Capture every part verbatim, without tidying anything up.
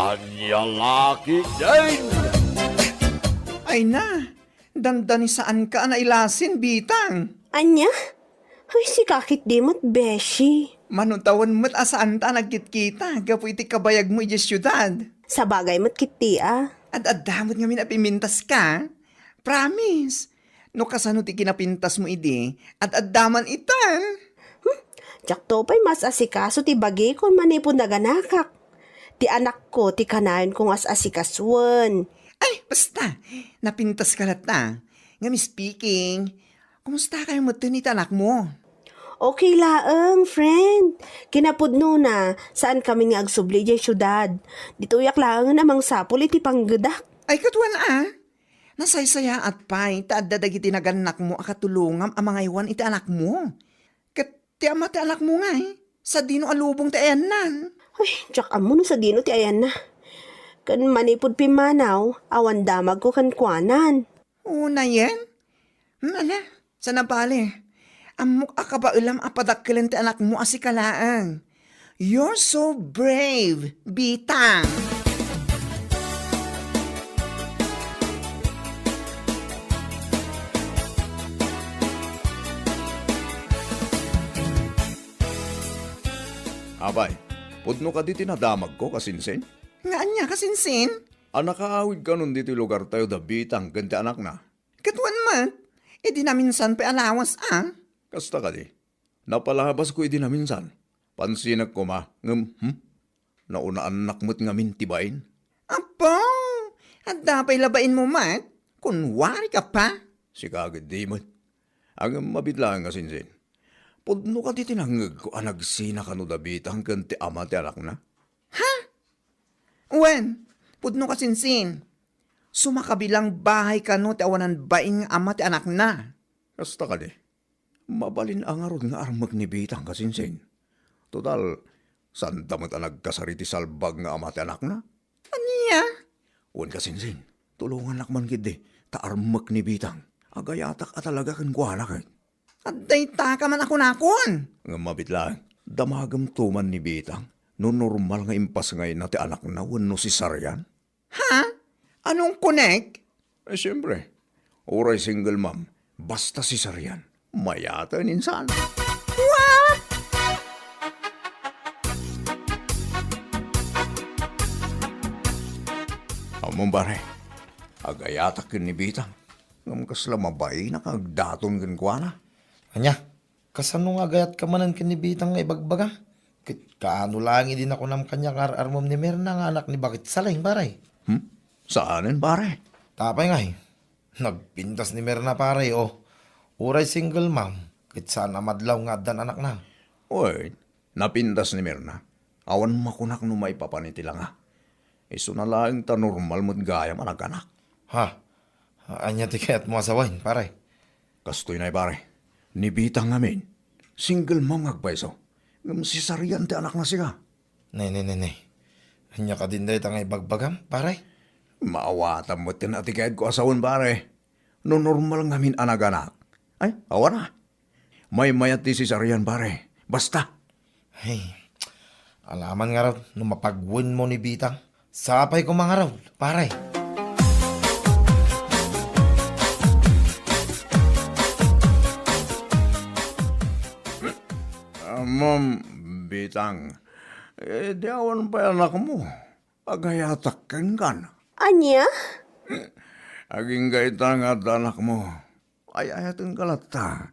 Ania la ketdin? Ay na, dandani saanka a nailasin, Bitang. Ania? Ay, sika ketdi met, beshi. Mano tawen met a saanta a nagkitkita gapu iti kabayagmo idiay siudad. Sabagay met ketdi a. Ad-adda met ngamin a pimintaska. Promise. No kasano ti kinapintasmo idi, ad-adda man ita. Hmm? Diakto pay mas-asikaso ti bagikon manipud naganakak. Ti anakko ti kanayonko nga as-asikasuen. Ay, basta. Napintaska latta. Ngem speaking, kumusta kayo metten iti anakmo? Okay laeng, friend. Kinapudnona, saan kami nga agsubli diay siudad. Ditoyak laengen a mangsapul iti panggedak. Ay, katuan a. Nasaysayaat pay ta adda dagiti nagannakmo a katulongam a mangaywan iti anakmo. Ket ti ama ti anakmo ngay, sadino a lubong ti ayannan? Ay, diak ammo no sadino ti ayanna. Ken manipud pimmanaw, awan damagko kenkuanan. Unayen? Nana, sana bale. Ammok a kabaelam a padakkelen ti anakmo a sika laeng. You're so brave, Bitang! Apay, pudno kadi ti nadamagko, kasinsin? Nga ania, kasinsin? A nakaawid kanon ditoy lugartayo da Bitang ken ti anakna. Katuan met, idi naminsan pay a lawas a. Kasta kadi, napalabasko idi naminsan. Pansinek koma, ngem, hmm? Naunaannak met ngamin ti bain. Apo, adda pay la bainmo met? Kunwari ka pa? Sika ketdi met. Ngem mabiit laeng, kasinsin. Pudno kadi ti nangngegko a nagsina kano da Bitang ken ti ama ti anakna? Ha? Wen, pudno, kasinsin. Sumakabilang bahay kano ti awanan bain nga ama ti anakna. Kasta kadi. Mabalin a ngarud nga armek ni Bitang, kasinsin. Total, sanda met a nagkasar iti salbag nga ama ti anakna. Ania? Wen, kasinsin, tulongannak man ketdi, ta armek ni Bitang. Agayatak a talaga kenkuana ket. Adda itaka man a kunakon. Ngem mabiit laeng, damagem to man ni Bitang no normal nga impasngayna ti anakna wenno cesarean. Ha? Anong kunek? Eh, siyempre, uray single mom, basta cesarean, mayat a insan. What? Ammom, pare, agayatak ken ni Bitang. Ngem kasla mabainak nga agdaton kenkuana. Ania? Kasano nga agayatka manen ken ni Bitang nga ibagbagam? Ket kaano laeng idi nakunam kaniak nga ar-armem ni Mirna nga anak ni Bakit Saleng, pare? Hmm? Saanen, pare? Apay ngay, nagpintas ni Mirna, pare, o. Uray single mom, ket saan a madlaw nga addan anakna. Oy, napintas ni Mirna. Awan makunak no maipapan iti langa. Isuna laeng ta normal met gayam a naganak. Ha? Ania ti kayatmo a sawen, pare? Kastoy nay, pare. Ni Bitang ngamin, single mom nga agpayso. Ngem cesarean ti anakna sika. Nay, nay, nay, nay. Ania kadin dayta nga ibagbagam, pare? Maawatam met ken a ti kayatko a sawen, pare. No normal ngamin a naganak, ay, awan a. Maymayat ti cesarean, pare. Basta. Ay, alaman ngarud no mapagwenmo ni Bitang. Sapay koma ngarud, pare. Ammom, Bitang, eh, di awan pay anakmo. Agayatak kenkan. Ania? Agingga ita nga adda anakmo. Ay-ayatenka latta.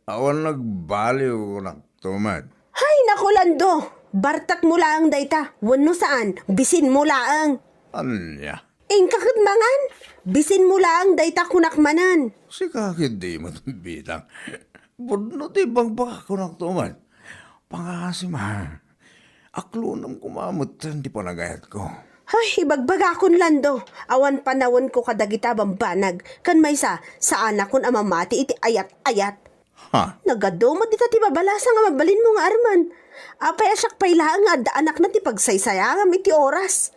Awan nagbaliw kunak to met. Hay, naku, Lando! Bartakmo laeng dayta. Wenno saan, bisinmo laeng. Ania? Inka ket mangan. Bisinmo laeng dayta kunak manen. Sika ketdi met, Bitang. Pudno ti ibagbagak kunak to met. Pangasim a. Aklonem koma metten ti panagayatko. Ay, ibagbagakon, Lando. Awan panawenko kadagita bambanag. Ken maysa, saanakon a mamati iti ayat-ayat. Ha? Nagadu met dita ti babalasa nga mabalinmo nga armen. Apay a siak pay laeng nga adda anakna ti pagsaysayaam iti oras.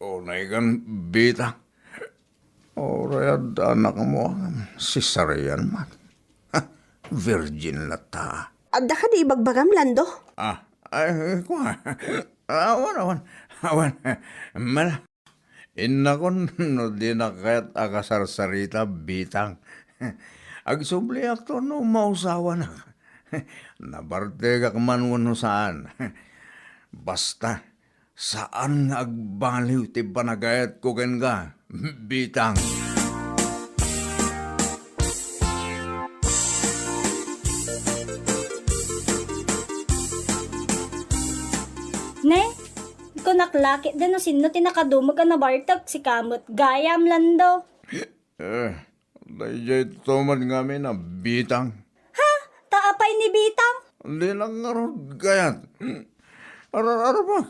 Unay kan, Bitang. Uray adda anakmo, cesarean man. Virgin latta. Adda kadi ibagbagam, Lando? Ah, ay, kua. Awan, awan. Awan, mala. Innakon no dinak kayat a kasarsarita, Bitang. Agsubliakto no mausawanak. Nabartegak man wenno saan. Basta, saan nga agbaliw ti panagayatko kenka, Bitang. Ne, kunak la ketdi no sinno ti nakadumog a nabartek, sika met gayam, Lando. Eh, daydiay to met ngamin a Bitang. Ha? Ta apay ni Bitang? Dinak ngarud kayat. Arar-arbak.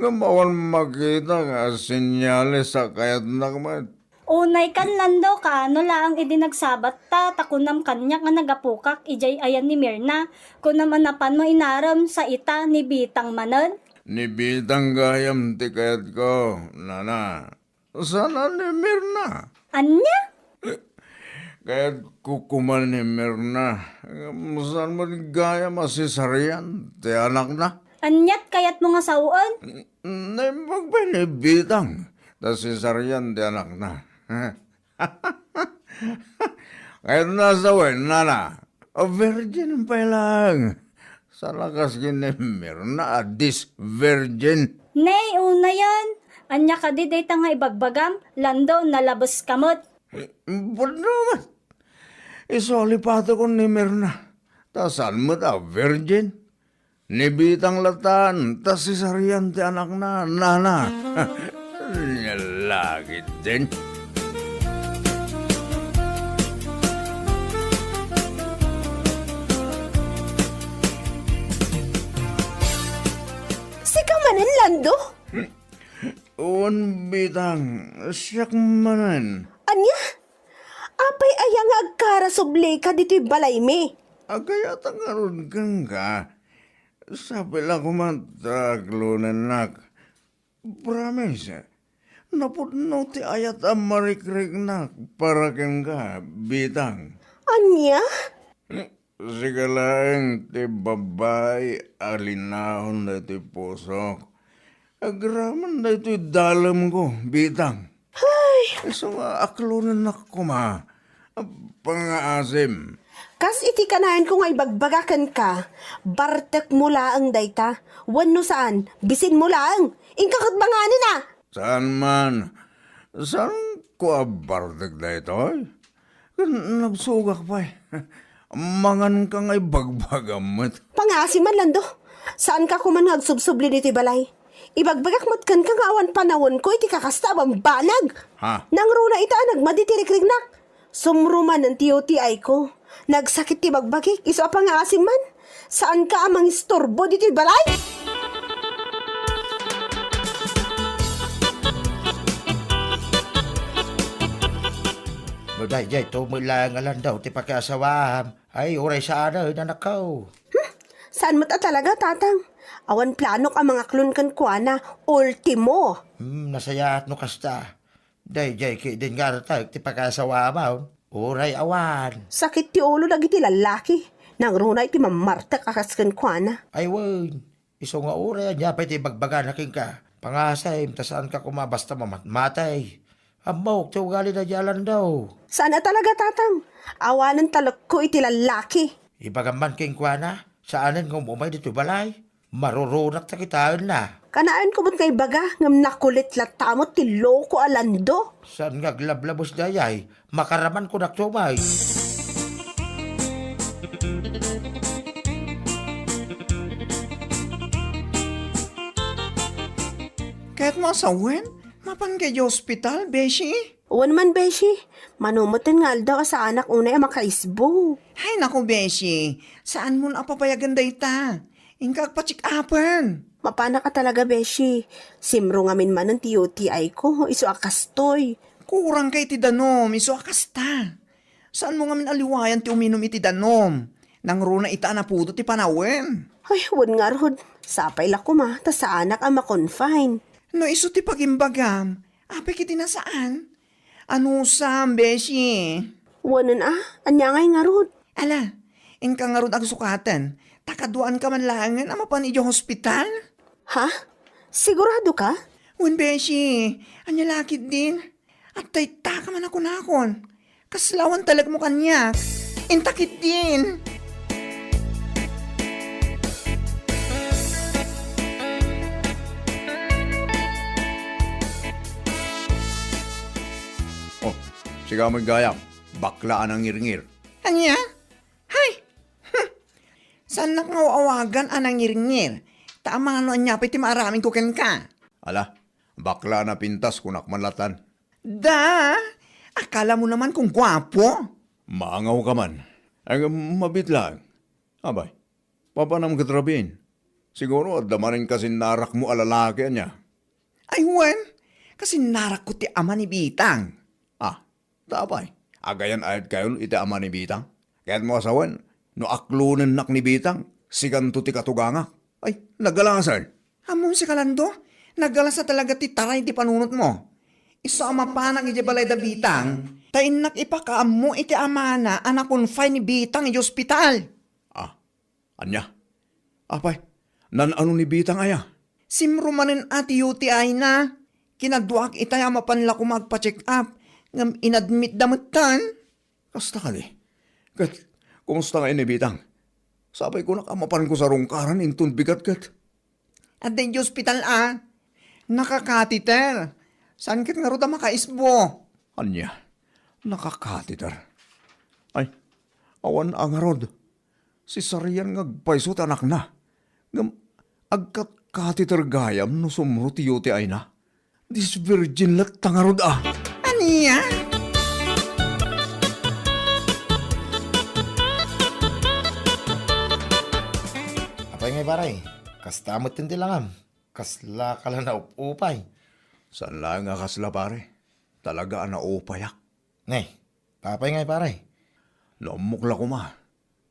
Ngem awan makita nga senyales a kayatnak met. Unay kan, Lando, kaano laeng idi nagsabatta, ta kunam kaniak nga nagapukak idiay ayan ni Mirna. Kunam a napanmo inarem, sa ita ni Bitang manen? Ni Bitang gayam ti kayatko, nana. Saan a ni Mirna? Ania? Kayatko koma ni Mirna. Ngem saan met gayam a cesarean ti anakna? Aniat kayatmo nga sawen? Naimbag pay ni Bitang ta cesarean ti anakna. Kayatna a sawen, nana, a virgin pay laeng. Saan a kas ken ni Mirna a dis virgin. Nay, unayen. Ania kadi dayta nga ibagbagam? Lando, nalabeska met. Pudno met. Isu a lipatekon ni Mirna. Ta saan met a virgin. Ni Bitang latan, ta cesarean ti anakna, nana. Nia la ketdin. Sika manen, Lando? Wen, Bitang, siak manen. Ania? Apay aya nga agkarasublika ditoy balaymi? Agayatak ngarud kenka. Sapay la koma ta aklonennak. Promise, napudno ti ayat a marikriknak para kenka, Bitang. Ania? Sika laeng ti babbai a linaon daytoy pusok. Agraman daytoy dalemko, Bitang. Ay! Isu nga aklonennak koma. Pangaasim. Kas iti kanayanko nga ibagbaga kenka, bartekmo laeng dayta. Wenno saan, bisinmo laeng. Inka ket banganen a! Saan man. Saanko a bartek daytoy? Ken nabsogak pay. Manganka nga ibagbagam met. Pangaasim man, Lando. Saanka koman nga agsubsubli ditoy balay. Ibagbagak met kenka nga awan panawenko iti kakasta a bambanag. Ha? Nangruna ita a nagmadi ti rikriknak. Sumrumanen ti U T I ko. Nagsakit ti bagbagik, isu a pangaasim man. Saanka a mangisturbo ditoy balay? No daydiay to met laeng a Lando ti pakiasawaam, ay uray saanen, anakko. Hmm, saan met a talaga, Tatang. Awan planok a mangaklon kenkuana, ultimo. Hmm, nasayaat no kasta. Daydiay ketdin nga artek ti pakasawaam, uray awan. Sakit ti ulo dagiti lallaki. Nangruna iti mammartek a kas kenkuana. Ay wen, isu nga uray ania pay ti ibagbagana kenka. Pangasim ta saanka koma basta mamatmatay. Ammok ti ugali daydiay a Lando. Saan a talaga, Tatang. Awanen talekko iti lallaki. Ibagam man kenkuana, saanen nga um-umay ditoy balay. Marurunak ta kitaenna. Kanaenko met nga ibaga, ngem nakulit latta met ti loko a Lando. Saan nga aglablabos dayay? Makaraman ko naktumay. Kayatmo a sawen? Mapan kay di ospital, beshi? Wen man, beshi. Mano metten nga aldaw a saanak unay a makaisbo. Hay naku, beshi. Saanmon a papayagen dayta. Inka agpa-check-upen. Mapanak a talaga, beshi. Simro ngamin manen ti U T I ko, isu a kastoy. Kurangka iti danum, isu a kasta. Saanmo ngamin a liwayan ti uminum iti danum. Nangruna ita a napudo ti panawen. Ay, wen ngarud. Sapay la koma, ta saanak a ma-confine. No isu ti pagimbagam, apay ketdi a saan? Anusam, beshi. Wanen a, ania ngay ngarud? Ala, inka ngarud agsukaten, ta kaduaanka man laengen a mapan idiay hospital? Ha? Sigurado ka? Wen, beshi. Ania la ketdin? Adda ita ka man a kunakon. Kasla awan talekmo kaniak. Inta ketdin. Oh, sika met gayam. Bakla a nangirngir. Ania? Hay! Hmm. Saannak nga aw-awagan a nangirngir. Ta amano ania pay ti maaramidko kenka? Ala, bakla a napintas kunak man latan. Da! Akalamo naman kung guapo? Maangawka man. Ay, mabitlang. Abay, papanam ket rabiin. Siguro adda manen kasinnarakmo a lalaki ania? Ay wen, kasinnarakko ti ama ni Bitang. Ah, ta apay, agayan-ayadkayon iti ama ni Bitang? Kayatmo a sawen, no aklonennak ni Bitang, sikanto ti katugangak. Ay, nagalasan. Ammom sika, Lando, nagalasa talaga ti taray ti panunotmo. Isu a mapanak idiay balay da Bitang, ta innak ipakaammo iti amana a nakunfine ni Bitang idiay ospital. Ah, ania? Apay, nan-ano ni Bitang aya? Simro manen a ti U T I na. Kinaduaak itay a mapan la koma agpa-check up, ngem inadmitda metten. Kasta kadi? Ket, kumusta ngay ni Bitang? Sapay kunak a mapanko sarungkaran inton bigat ket. Adda idiay ospital a. Naka-catheter. Saan ket ngarud a makaisbo? Ania? Naka-catheter? Ay, awan a ngarud. Cesarean nga agpayso ti anakna. Ngem agkat-catheter gayam no sumro ti U T I na. Disvirgin latta ngarud a. Ania? Apay ngay, pare? Kasta met ti langam. Kasla ka la naup-upay? Saan laeng a kasla, pare. Talaga a naupayak. Ne, apay ngay, pare? No ammok la koma,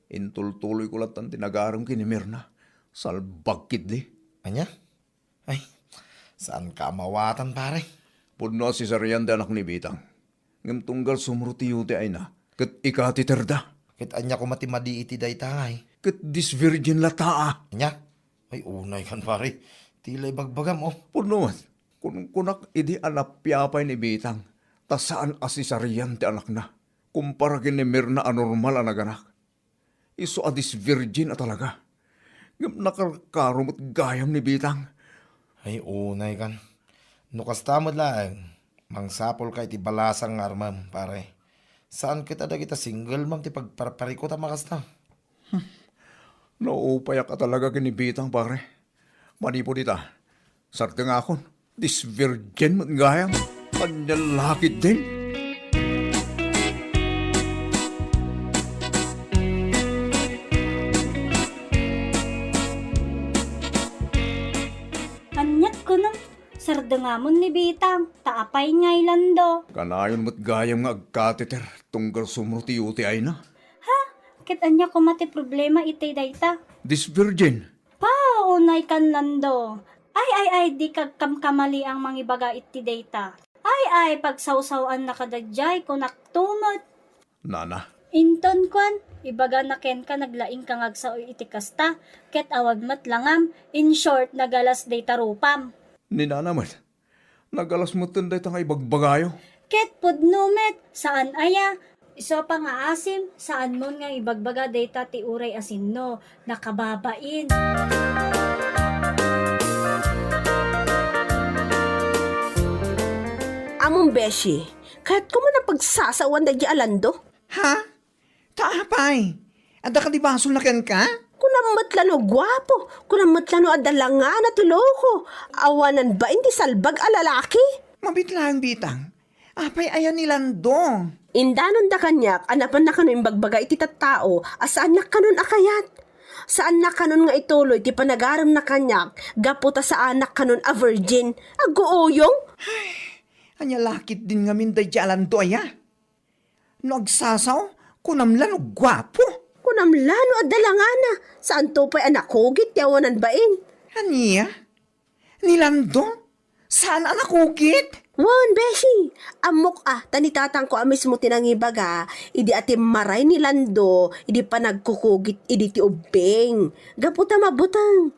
intultuloyko lattan ti nagarem ken ni Mirna. Salbag ketdi. Ania? Ay, saanka a mawatan, pare. Pudno a cesarean ti anak ni Bitang. Ngem tunggal sumro ti U T I na, ket i-catheter da. Ket ania koma ti madi iti dayta ngay? Ket disvirgin latta a. Ania? Ay, unay kan, pare. Ti la ibagbagam, oh. Pudno met, kunkunak idi a napiapay ni Bitang, ta saan a cesarean ti anakna, kumpara ken ni Mirna a normal a naganak. Isu a disvirgin a talaga. Ngem nakarkaro met gayam ni Bitang. Ay, unay kan. No kasta met laeng, mangsapulka iti balasang nga armem, pare. Saan ket a dagita single mom ti pagparparikut a makasta? Naupayak a talaga ken ni Bitang, pare. Manipud ita, sardengakon, disvirgin met gayam. Ania la ketdin? Aniat kunam, sardengamon ni Bitang, ta apay ngay, Lando? Kanayon met gayam nga agkateter tunggal sumro ti U T I na. Ha? Ket ania koma ti problema iti dayta? Disvirgin. Pao, unay kan, Lando. Ay, ay, ay, dika agkamkamaliang mangibaga iti dayta. Ay, ay, pagsawsaw-annaka daydiay, kunakto met. Nana. Inton kuan, ibagana kenka naglaingka nga agsao iti kasta, ket awan met langam, in short, nagalas dayta rupam. Ni nana met. Nagalas metten dayta nga ibagbagayo. Ket pudno met, saan aya? Isu a pangaasim, saanmon nga ibagbaga dayta ti uray a sinno, nakababain. Amon, beshi, kayatko man a pagsasaoan daydiay a Lando? Ha? Ta apay, adda kadi basolna kenka? Kunam met la no guapo, kunam met la no adda langana ti loko, awanan bain ti salbag a lalaki. Mabit laeng, Bitang. Apay aya ni Lando? Indanonda kaniak a napannaka no imbagbaga iti tattao a saannak kanon a kayat. Saannak kanon nga ituloy ti panagaremna kaniak gapu ta saanak kanon a virgin. Agguuyong? Ay, ania la ketdin ngamin daydiay a Lando aya? No agsasao, kunam la no guapo. Kunam la no adda langana, saanto pay a nakugit ti awanan bain. Ania? Ni Lando? Saan a nakugit? Wen, beshi, ammok a, ta ni tatangko a mismo ti nangibaga, idi atimmaray ni Lando, idi panagkukugit idi ti ubbing. Gapu ta mabuteng.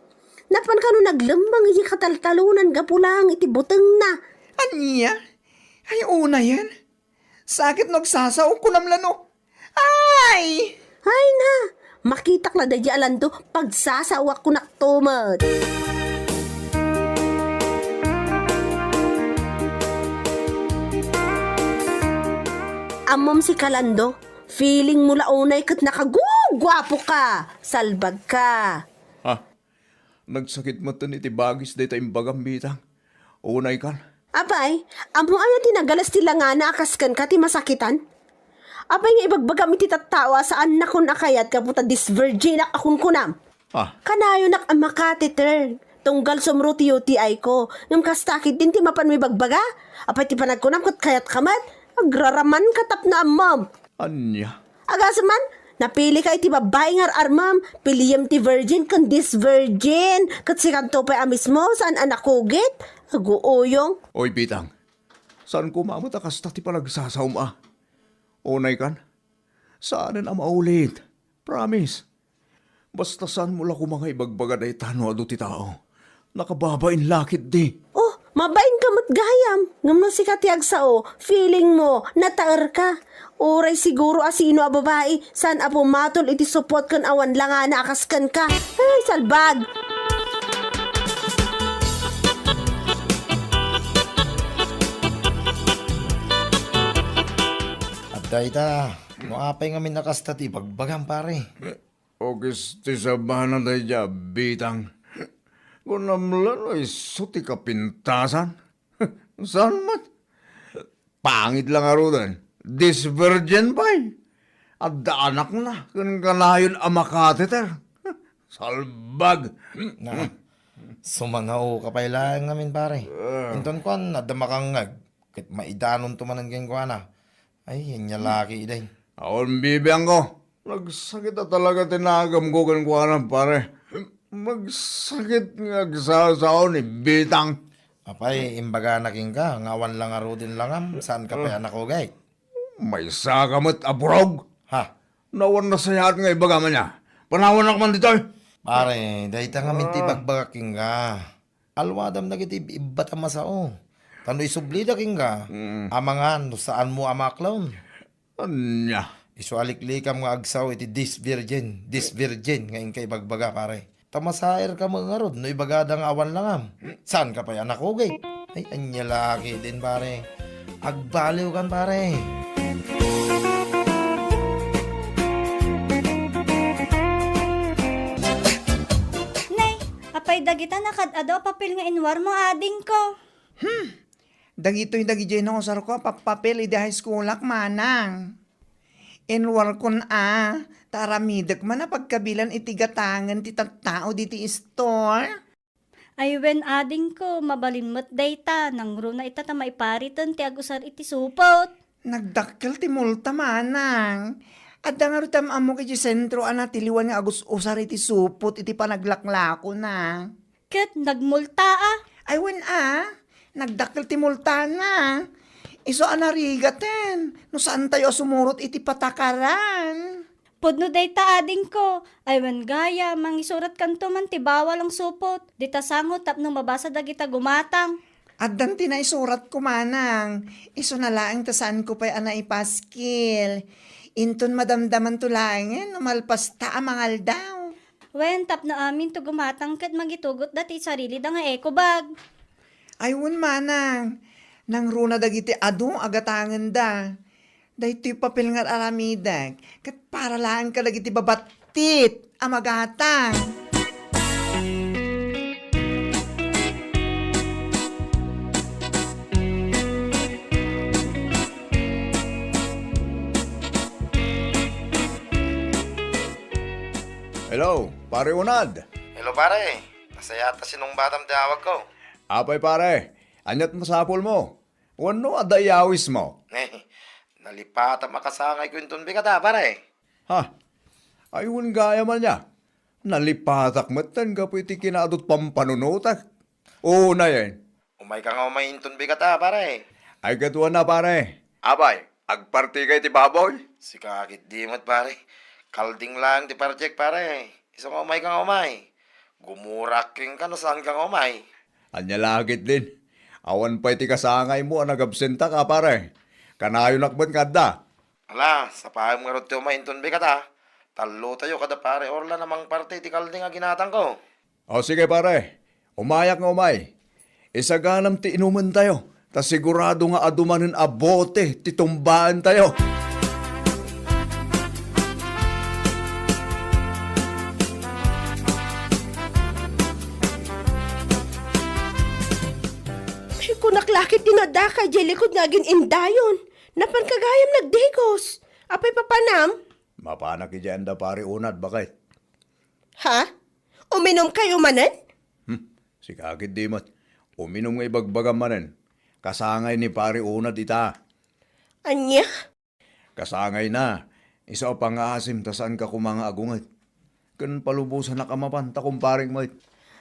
Napan kano naglemmeng iti kataltalonan gapu laeng iti butengna. Ania? Ay, unayen? Sakit no agsasao, kunam lano. Ay! Ay na! Makitak la daydi a Lando, pagsasaoak kunakto met. Ammom si Kalando, feeling mo la unay ket nakaguguapo ka, salbag ka. Ha? Nagsakit metten iti bagis dayta imbagam, Bitang. Unay kan. Apay, ammo aya ti nagalas ti langana a kas kenka ti masakitan? Apay nga ibagbagam iti tattao a saannakon a kayat gapu ta disvirginak a kunkunam? Ah. Kanayonak a makateter. Tunggal sumro ti U T I ko. Ngem kasta ketdin ti mapanmo ibagbaga? Apay ti panagkunam ket kayatka met? Agraramanka tapno ammom. Ania? Agasem man, napili ka iti babbai nga ar-armem, piliem ti virgin ken disvirgin. Ket sikanto pay a mismo, saan a nakugit? Aguuyong. Oy, Bitang, saan koma met a kasta ti panagsasaom a. Unay kan, saanen a maulit. Promise. Basta saan mo la koma nga ibagbaga dayta no adu ti tao. Nakababain la ketdi. Oh, mabain ka met gayam. Ngem no sika ti agsao, feeling mo, nataer ka. Uray siguro a sino a babai, saan a pumatol iti supot ken awan langana a kas kenka. Ay, salbag! Adda ita, no apay ngamin a kasta ti ibagbagam, pare? Ukis ti sabana daydiay a Bitang. Kunam la no isu ti kapintasan. Saan met? Pangit la ngaruden. Disvirgin pay. Adda anakna ken kanayon a makateter. Salbag. Na, sumangao ka pay laeng ngamin, pare. Ah. Inton kuan, adda makangngeg. Ket maidanonto manen kenkuana. Ay, ania la ketdin. Awan bibiangko. Nagsakit a talaga ti nagamko kenkuana, pare. Magsakit nga agsasao ni Bitang. Apay, imbagana kenka nga awan la ngaruden langam, saanka pay a nakugit? Maysaka met a burog. Ha? No awan nasayaat nga ibagam ania, panawannak man ditoy. Pare, dayta ngamin ti ibagbagak kenka. Aluadam dagiti ibbat a masao. Ta no isublida kenka, mm, amangan no saanmo a maaklon. Ania? Isu a liklikam nga agsao iti disvirgin, disvirgin nga inka ibagbaga, pare. Ta masaerka met ngarud no ibagada nga awan langam. Saanka pay a nakugit? Ay, ania la ketdin, pare. Agbaliwkan, pare. Nay, apay dagita nakaad-adu a papel nga inwarmo, adingko? Hmm. Dagitoy dagidiay nausarko a pappapel idi high schoolak, manang. Inwarkon a, ta aramidek man a pagkabilan iti gatangen ti tattao ditoy store. Ay wen, adingko, mabalin met dayta, nangruna ita ta maipariten ti agusar iti supot. Nagdakkel ti multa, manang. Adda ngarud ti am-ammok idiay sentro a natiliwan nga agus-usar iti supot iti panaglakona. Ket nagmulta a? Ay wen a, nagdakkel ti multana. Isu a narigaten no saantayo a sumurot iti patakaran. Pudno dayta, adingko. Ay wen gayam, mangisuratkanto man ti bawal a supot. Dita sango tapno mabasa dagita gumatang. Addan ti naisuratko, manang. Isuna laeng ta saanko pay a naipaskil. Inton madamdamanto laengen no malpasta a mangaldaw. Wen, tapno aminto gumatang ket mangitugotda ti sarilida nga eco bag. Ay wen, manang, nangruna dagiti adu a gatangenda. Daytoy papel nga ar-aramidek ket para laeng kadagiti babattit a magatang. Hello, Pare Unad. Hello, pare. Nasayaat a sinungbatam ti awagko. Apay, pare, aniat masapulmo? Wenno adda iyawismo? Nalipatam a kasangayko inton bigata, pare. Ha? Ay, wen gayam ania. Nalipatak metten gapu iti kinaadut pampanunotek. Unayen. Umayka nga umay inton bigata, pare. Ay, gaduana, pare. Apay, agpartika iti baboy? Sika ketdi met, pare. Kalding laeng ti partek, pare. Isu nga umayka nga umay. Gumurak kenka no saanka nga umay. Ania la ketdin? Awan pay ti kasangaymo a nagabsentaka, pare. Kanayonak met nga adda. Ala, sapaem ngarud ti umay inton bigat, a. Tallotayo kada pare Orlan a mangparte iti kalding a ginatangko. O sige, pare. Umayak nga umay. Isaganam ti inumentayo, ta sigurado nga adu manen a bote ti tumbaentayo. Ay, kunak la ketdin no addaka idiay likod nga agin-indayon. Napanka gayam nagdigos. Apay papanam? Mapanak idiay anda pare Unad, baket. Ha? Uminumkayo manen? Hmm, sika ketdi met. Uminum nga ibagbagam manen. Kasangay ni pare Unad ita. Ania? Kasangayna, isu a pangaasim ta saanka koma nga agunget. Ken palubosanak a mapan ta kumparek met.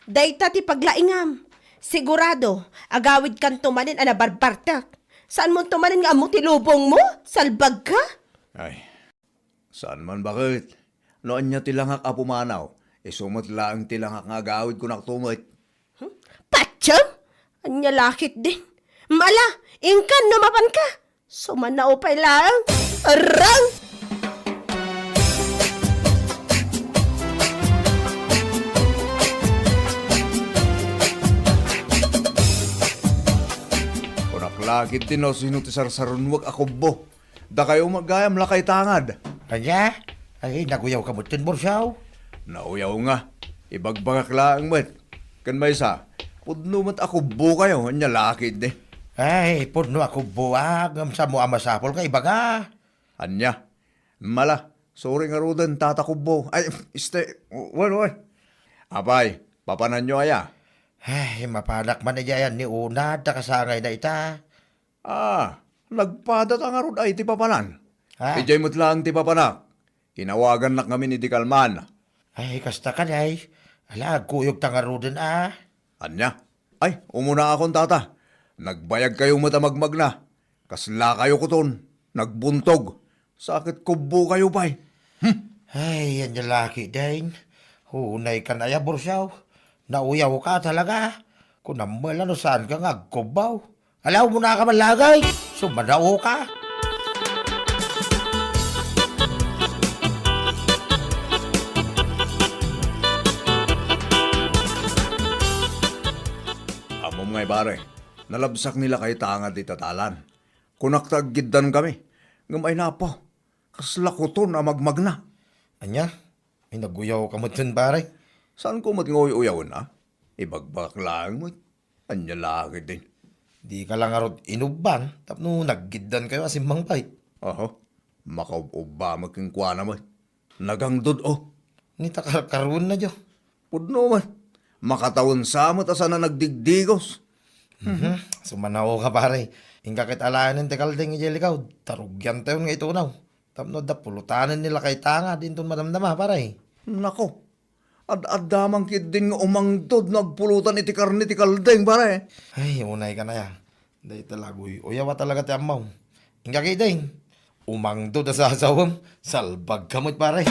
Dayta ti paglaingam. Sigurado, agawidkanto manen a nabarbartek. Saanmonto manen nga ammo ti lubongmo? Salbagka? Ay, saan man, baket. No ania ti langak a pumanaw, isu met laeng ti langak nga agawid, kunakto met. Hmm? Patiem? Ania la ketdin? Mala, inkan no mapanka. Sumannao pay laeng. Arang! Kunak la ketdin no sino ti sarsarunuek a kubbo. Dakayo met gayam lakay tangad. Ania? Ay, naguyawka metten, Bursaw? Nauyaw nga. Ibagbagak laeng met. Ken maysa, pudno met a kubbokayo, ania la ketdi? Ay, pudno a kubboak, ngem saanmo a masapul nga ibaga. Ania? Mala, sorry ngaruden, tata kubbo. Ay, este, wen, wen. Apay, papananyo aya? Ay, mapanak man idiay ayan ni Unad, ta kasangayna ita. Ah, nagpadata ngarud ay ti papanan. Ah. Idiay met laeng ti papanak. Inawagannak ngamin idi kalman. Ay, kasta kadi ay. Ala, agkuyogta ngaruden a. Ania? Ay, umunaakon, tata. Nagbayagkayo met a magmagna. Kaslakayo kuton. Nagbuntog. Sa ket kubbokayo pay. Hmm. Ay, ania la ketdin. Unaykan aya, Bursaw. Nauyawka talaga. Kunam met la no saanka nga agkubbo. Ala, umunaka man laeng. Sumannao ka. Ammom ngay, pare, nalabsak ni lakay tangad ita dalan. Kunak ta aggiddankami. Ngem ay napo, kasla kuton a magmagna. Ania? Ay, naguyawka metten, pare. Saanko met nga uy-uyawen a? Ibagbagak laeng met. Ania la ketdin? Dika la ngarud inubbang tapno naggiddankayo a simmangpet. Oho. Makaub-ubba met kenkuana met. Nagangdud-o. Ni ta karkaruenna, jo. Pudno met. Makatawen sa met a saan a nagdigdigos. Mhm. Sumannao ka, pare. Inka ket alaenen ti kalding idiay likod. Ta rugiantayon nga itunaw. Tapno adda pulutanen ni lakay tangad inton madamdama, pare. Nako, ad-adda man ketdin nga umangdud no agpulutan iti karne ti kalding, pare. Ay, unaykan aya. Dayta la aguy-uyaw a talaga ti ammom. Inka ketdin, umangdud a sasawem, salbagka met, pare.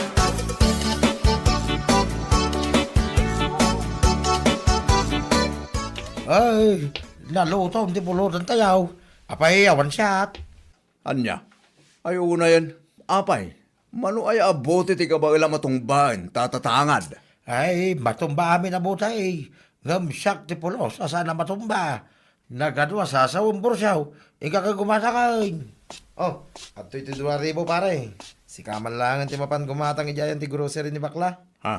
Ay, nalutom ti pulutantayo. Apay, awan siak. Ania? Ay, unayen, apay, mano aya a bote ti kabaelam a tungbaen, tata tangad? Ay, matumba amin a bote. Ngem siak ti pulos a saan a matumba. Nagadu a sasawem, Bursaw. Inka ket gumatangen. Oh, adtoy ti dua ribu, pare. Sika man laengen ti mapan gumatang idiay ayan ti grocery ni Bakla. Ha?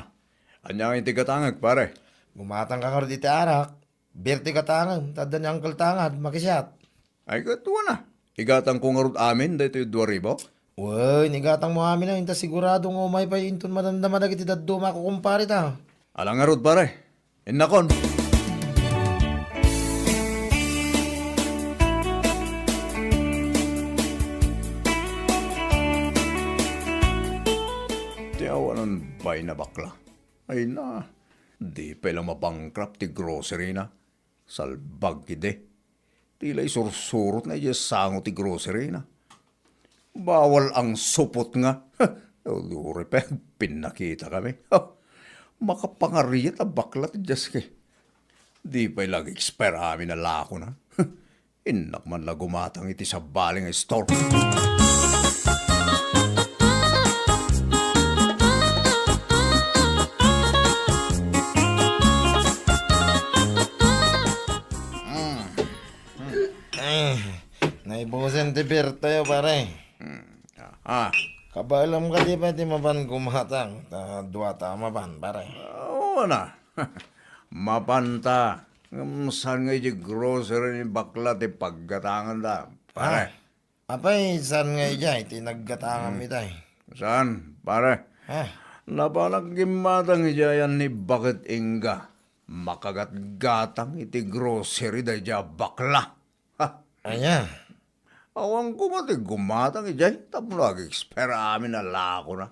Ania ngay ti gatangek, pare? Gumatangka ngarud iti arak. Beer ti gatangem, ta adda ni Uncle Tangad, makisiat. Ay, ket wen a. Igatangko ngarud amin daytoy dua ribu? Wen, igatangmo amin a, inta sigurado nga umay pay inton madamdama dagiti dadduma a kukumpareta. Ala ngarud, pare. Innakon. Ti awanan bay na bakla. Ay na, di pay la mabankrupt ti grocery na. Salbag idi. Ti la isursurot na idiay sango ti grocery na. Bawal ang supot nga. Duri pay agpinnakita kami. Makapangariat a bakla ti Dios ke. Di pay la ag-expire amin a lakona. Innak man la gumatang iti sabali nga store. Mm. Mm. Eh, naibusen ti beer tayo, pare. Mm. Ah. Kabaelam kadi pay ti mapan gumatang, ta dua ta mapan, pare. Ah, oo na. Mapan ta. Ngem saan nga idiay grocery ni bakla ti paggatanganda, pare? Ah, apay, saan nga idiay ti naggatangan Hmm. itay? Saan, pare? Ah. Napanak gimmatang idiay ni Baket Inga. Makagatgatang iti grocery daydiay a bakla. Ha? Ania? Awan koma ti gumatang idiay tapno ag-expire amin a lakona.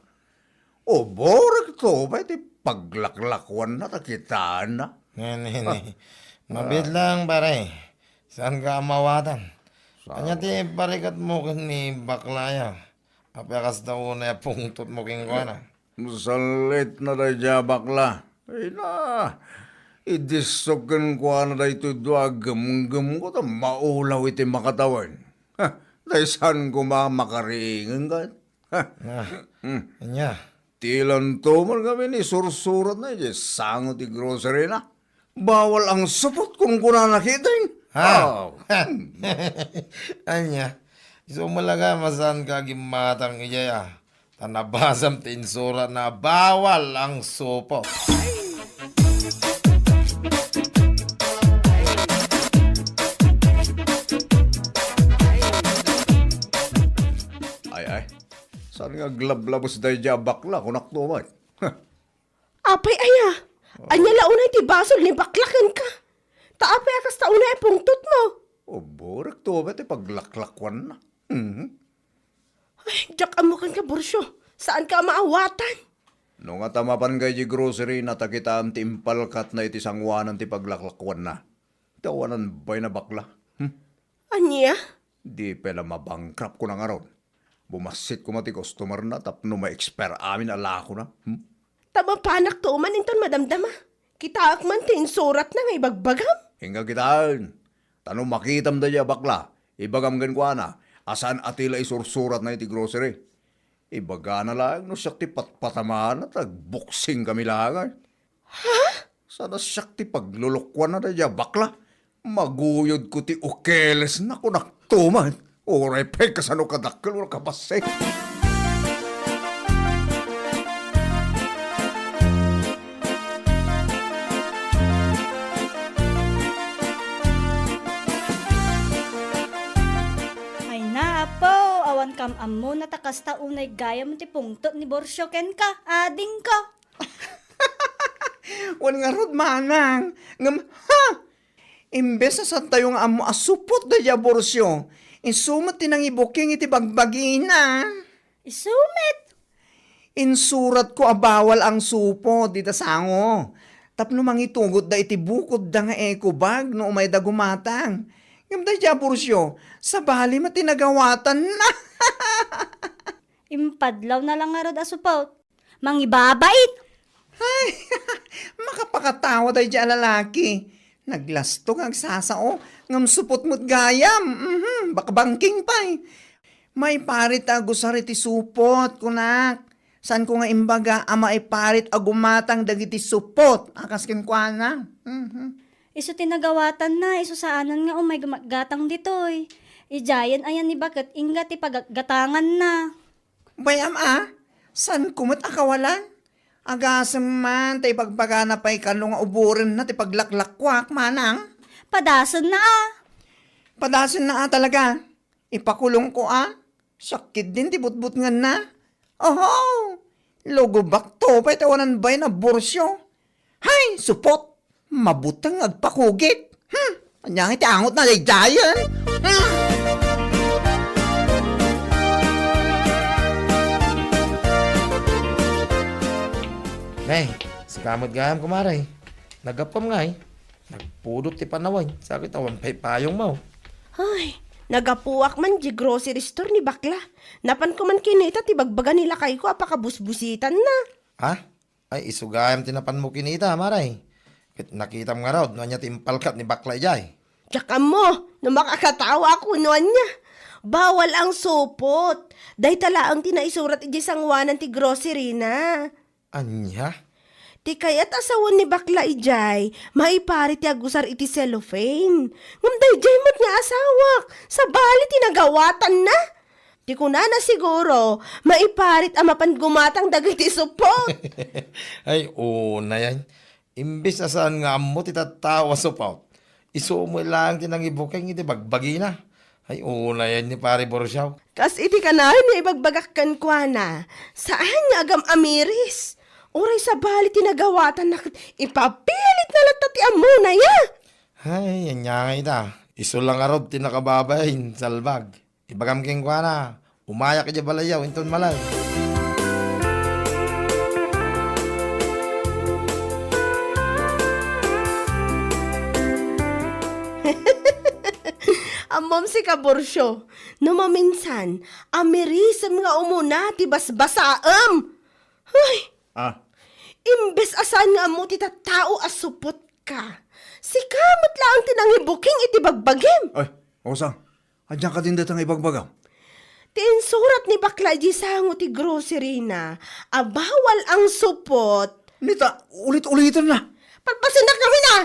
Uborek to pay ti paglaklakuanna ta kitaenna. Ne, ne, ne. Ah. Mabiit lang, pare. Saan ka amawatan? Saan? Ania ti parikatmo ken ni baklaya? Apay a kasta unay a pungtotmo kenkuana? Sallit na daydiay a bakla. Ay na, idissok kenkuana daytoy dua a gemgemko ta maulaw iti makatawen. Ha, daysan koma makariingen ket. Ha. Ah, Hmm. Ania? Tilanto man ngamin isursuratna idiay sango ti grocery na. Bawal ang supot, kunkunana ketdin. Ha? Ah. Ania? Isu met la nga, saan ka gimmatang idiay, a? Ta nabasam ti insuratna a bawal ang supot. Ay, ay. Saan nga aglablabes daydiay a bakla, kunakto met? Apay aya? Ania la unay ti basol ni bakla kenka? Ta apay a kasta unay a pungtotmo? Uborek to met ti paglaklakuanna. Mhm. Ay, diak ammo kenka, Borcio. Saan ka a maawatan? No nga ta mapan ka idiay grocery na ta kitaem ti impalkatna iti sangoanan ti paglaklakuanna. Ti awanan bain a bakla. Hmm? Ania? Di pay la mabankrupt ko na ngarud. Bumassit koma ti customer na tapno ma-expire amin a lakona. Hmm? Ta mapanak to man inton madamdama. Kitaek man ti insuratna nga ibagbagam. Inka kitaen. Ta no makitam daydiay a bakla, ibagam kenkuana a saan a ti la isursuratna iti grocery. Ibagana laeng no siak ti patpatamaanna ta agboksing kami laeng. Ha? Saan a siak ti paglulukoanna daydiay a bakla? Maguyodko ti ukelesna, kunakto met. Uray pay kasano kadakkel wenno kabassit. Ay na, Apo, awan kam ammona ta kasta unay gayam ti pungtot ni Borcio kenka, adingko. Wen ngarud, manang, ngem, ha? Imbes a saantayo nga ammo a supot daydiay a Borcio, isu met ti nangibuking iti bagbagina. Isu met? Insuratko a bawal ang supot dita sango. Tapno mangitugot da iti bukod da nga eco bag no umay da gumatang. Ngem daydiay a Borcio, sabali met ti nagawatan. Impadlaw na lang ngarud a supot. Mangibabait. Ay, makapakatawa daydiay a lalaki. Naglasto nga agsasao, ngem supot met gayam. Mhm, bakbangking pay. Maiparit a agusar iti supot, kunak. Saanko nga imbaga a maiparit a gumatang dagiti supot a kas kenkuana. Mhm. Isu ti nagawatanna, isu saanen nga umay gumatgatang ditoy. Idiayen ayan ni Baket Inga ti paggatanganna. Bay-am a, saanko met a kawalan? Agasem man ta ibagbagana pay kano nga uborenna ti paglaklakuak, manang. Padasenna a. Padasenna a talaga. Ipakulongko a. Sakit din ti butbutngenna. Oho! Lugobakto pay ti awanan bay na Borcio. Hay, supot! Mabuteng agpakugit. Hmm, ania nga iti angotna daydiayen? Hmm. Nay, sika met gayam, kumare. Nagappuam ngay. Nagpudot ti panawen, sakit awan pay payongmo. Ay, nagapuak man di grocery store ni bakla. Napanko man kinita ti bagbaga ni lakayko a pakabusbusitanna. Ha? Ay, isu gayam ti napanmo kinita, Mare. Ket nakitam ngarud no ania ti impalkat ni bakla idiay. Diak ammo no makakatawa ako no ania. Bawal ang supot. Dayta laeng ti naisurat idiay sanguanan ti grocery na. Ania? Ti kayat a sawen ni bakla idiay, maiparit ti agusar iti cellophane. Ngem daydiay met nga asawak, sabali ti nagawatanna. Ti kunana siguro, maiparit a mapan gumatang dagiti supot. Ay, unayen. Imbes a saan nga ammo ti tattao a supot, isu met laeng ti nangibuking iti bagbagina. Ay, unayen ni Pare Borsiaw. Kas iti kanayon nga ibagbagak kenkuana, saan nga agam-amiris. Uray sabali ti nagawatanna ket ipapilit na latta ti ammona, ya? Ay, ania ngay ita. Isu la ngarud ti nakababain, salbag. Ibagam kenkuana, umayak idiay balayyo, inton malem. Ammom sika, Borcio, no maminsan, amirisem nga umuna ti basbasaem. Ay! Ah. Imbes a saan nga ammo ti tattao a supot ka, sika met laeng ti nangibuking iti bagbagim. Ay, Osang, ania kadin dayta nga ibagbagam? Ti insurat ni bakla idiay sango ti grocery na a bawal ang supot. Nita, ulit-uliten na. Palpasenak ngamin a!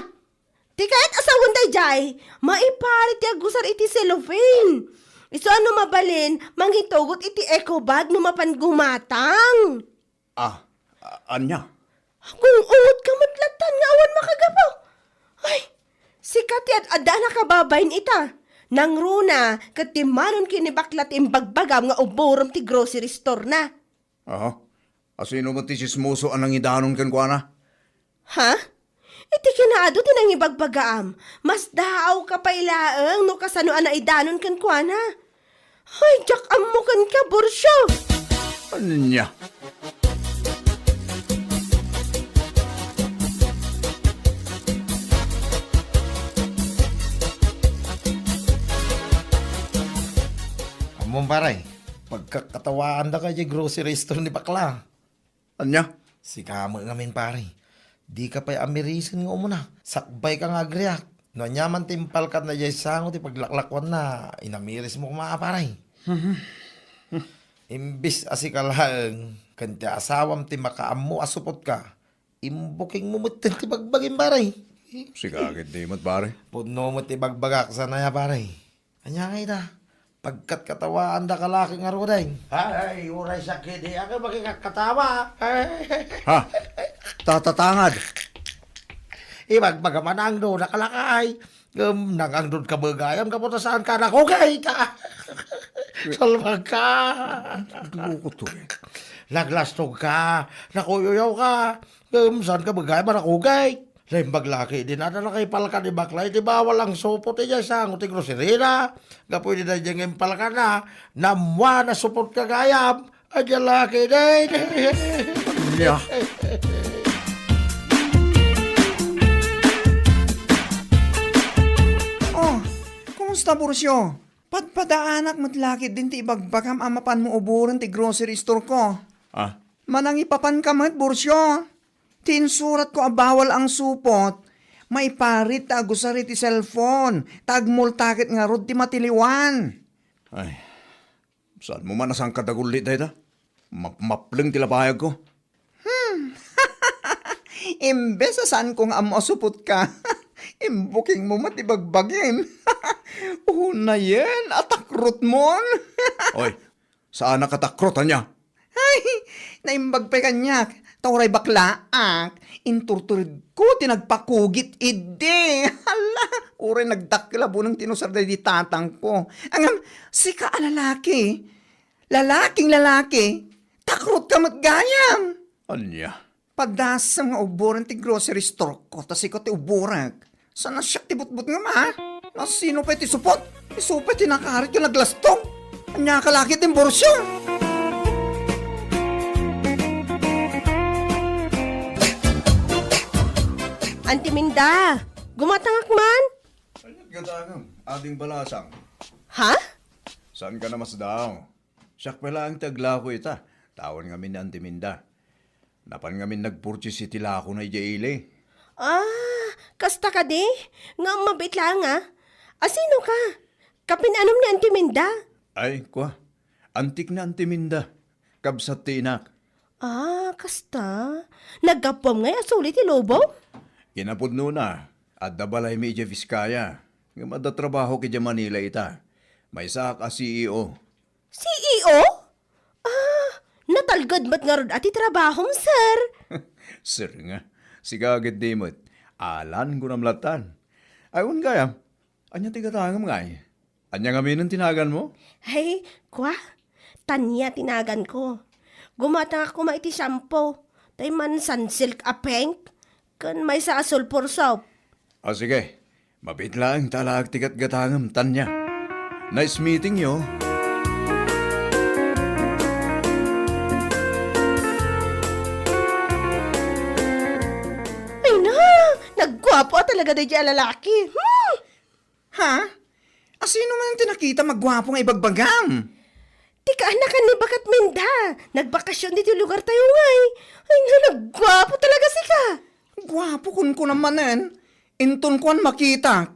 Ti kayat a sawen daydiay, maiparit ti agusar iti cellophane. Isu a no mabalin, mangitugot iti eco bag no mapan gumatang. Ah, a-, ania? Gung-ungot ka met latta nga awan makagapu. Ay, sika ti ad-adda a nakababain ita. Nangruna ket timmanon ken ni bakla ti imbagbagam nga uburem ti grocery store na. Aha. Asino met ti tsismoso a nangidanon kenkuana? Ha? Iti kinaadu ti nangibagbagaam, masdaawka pay laeng no kasano a naidanon kenkuana. Ay, diak ammo kenka, Borcio! Ania? Ammom, pare, pagkakatawaandaka idiay grocery store ni bakla. Ania? Sika met ngamin, pare. Dika pay amirisen nga umuna. Sakbayka nga agriak. No ania man ti impalkatna idiay sango ti paglaklakuanna, inamirismo koma, pare. Imbes a sika laeng ken ti asawam ti makaammo a supotka, imbukingmo metten ti bagbagim, pare. Sika ket di met, pare. Pudno met ti bagbagak, saan aya, pare? Ania ngay ita? Pagkatkatawaandaka la ket ngaruden. Ay, uray sakit, di ako makikatkatawa. Ha? Tatatangad. Ibagbagam a naangdodaka lakay. Ngem, nangangdodka met gayam gapu ta saanka a nakugit. Salbagka. Loko to. Naglastogka, nakuyuyawka. Ngem, saanka met gayam a nakugit. Naimbag la ketdin a naipalka ni bakla iti bawal a supot idiay sango ti grocery na. Gapu iti daydiay nga impalkana, naammoan a supotka gayam. Ania la ketdin? Ania? Oh, kumusta, Borcio? Padpadaanak met la ketdin ti ibagbagam a mapanmo uboren ti grocery store ko. Ah. Manangipapanka met, Borcio. Ti insuratko a bawal a supot, maiparit ta agusar iti cellphone, ta agmulta ket ngarud ti matiliwan. Ay, saanmo man a sangkadagullit dayta? Mapmapleng ti labayagko. Hmm. Imbes a saanko nga ammo a supotka, imbukingmo met ti bagbagim. Unayen a takrotmon. Oy, saanak a takrot, ania? Ay, naimbag pay kaniak. Ta uray baklaak, inturturedko ti nagpakugit idi. Hala, uray nagdakkel a buneng ti inusar daydi tatangko. Ngem, sika a lalaki, lalaking lalaki, takrotka met gayam. Ania? Padasem nga uboren ti grocery store ko, ta sika ti uborek. Saan a siak ti butbutngem, a? Nasino pay ti supot? Isu pay ti nakarit nga naglastog. Ania ka la ketdin, Borcio? Anti Minda, gumatangak man? Ania ti gatangem, Ading Balasang? Ha? Saanka a masdaaw? Siak pay laeng ti aglako ita. Tawen ngamin ni Anti Minda. Napan ngamin nagpurchase iti lakona idiay ili. Ah, kasta kadi? Nga mabiit laeng, a? Asino ka? Kapin-anom ni Auntie Minda? Ay, kua. Antik ni Auntie Minda. Kabsat ti inak. Ah, kasta? Naggapuam ngay a suli ti lubong? Kinapudnona, adda balaymi idiay Vizcaya. Ngem adda trabahok idiay Manila ita. Maysaak a C E O. C E O? Ah, natalged met ngarud a ti trabahom, sir. Sir nga. Sika ketdi met. Alan, kunam lattan. Ay, wen gayam, ania ti gatangem ngay? Ania ngaminen ti naganmo? Ay, kua? Tania ti naganko. Gumatangak koma iti shampoo. Tay man sunsilk a pink. Ken maysa a sulfur soap. O sige, mabiit laeng ta alaek ti gatgatangem, Tania. Nice meeting you. Ay na, nagguapo a talaga daydiay a lalaki. Hmm! Ha? Asino man ti nakitam a guapo nga ibagbagam? Ti kaanakan ni Baket Minda. Nagbakasyon ditoy lugartayo ngay. Ay nga, nagguapo talaga sika. Guapo, kunkunam manen. Inton kuan makita.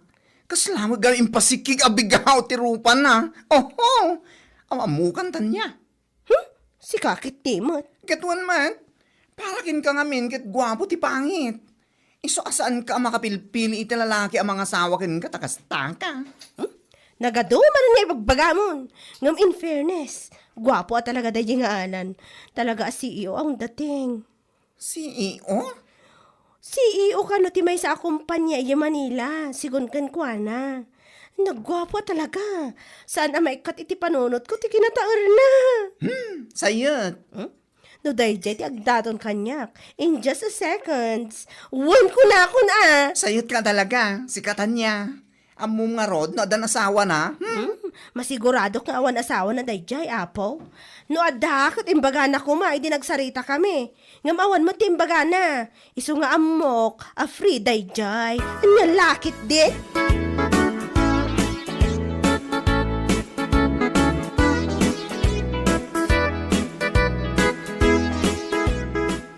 Kasla met nga impasikkig a bigaw ti rupana. Oho! Aw, ammokan, Tania. Hmm? Sika ketdi met. Ket wen met, para kenka ngamin ket guapo ti pangit. Isu a saanka a makapilpili iti lalaki a mangasawa kenka ta kastaka. Hmm? Nagadu manen nga ibagbagamon. Ngem in fairness, guapo a talaga daydiay nga Alan. Talaga a C E O ang dating. C E O? C E O kano ti maysa a kompania idiay Manila, sigun kenkuana. Nagguapo a talaga. Saan a maikkat iti panunotko ti kinataerna. Hmm, sayet. Hmm? No daydiay ti agdaton kaniak, in just a seconds, wen kunakon a. Sayet ka talaga, sika, Tania. Ammom ngarud no addan asawana? Hmm? Hmm, masiguradok nga awan asawana daydiay, Apo. No adda, ket imbagana koma idi nagsaritakami. Ngem awan met ti imbagana. Isu nga ammok a free daydiay. Ania la ketdi?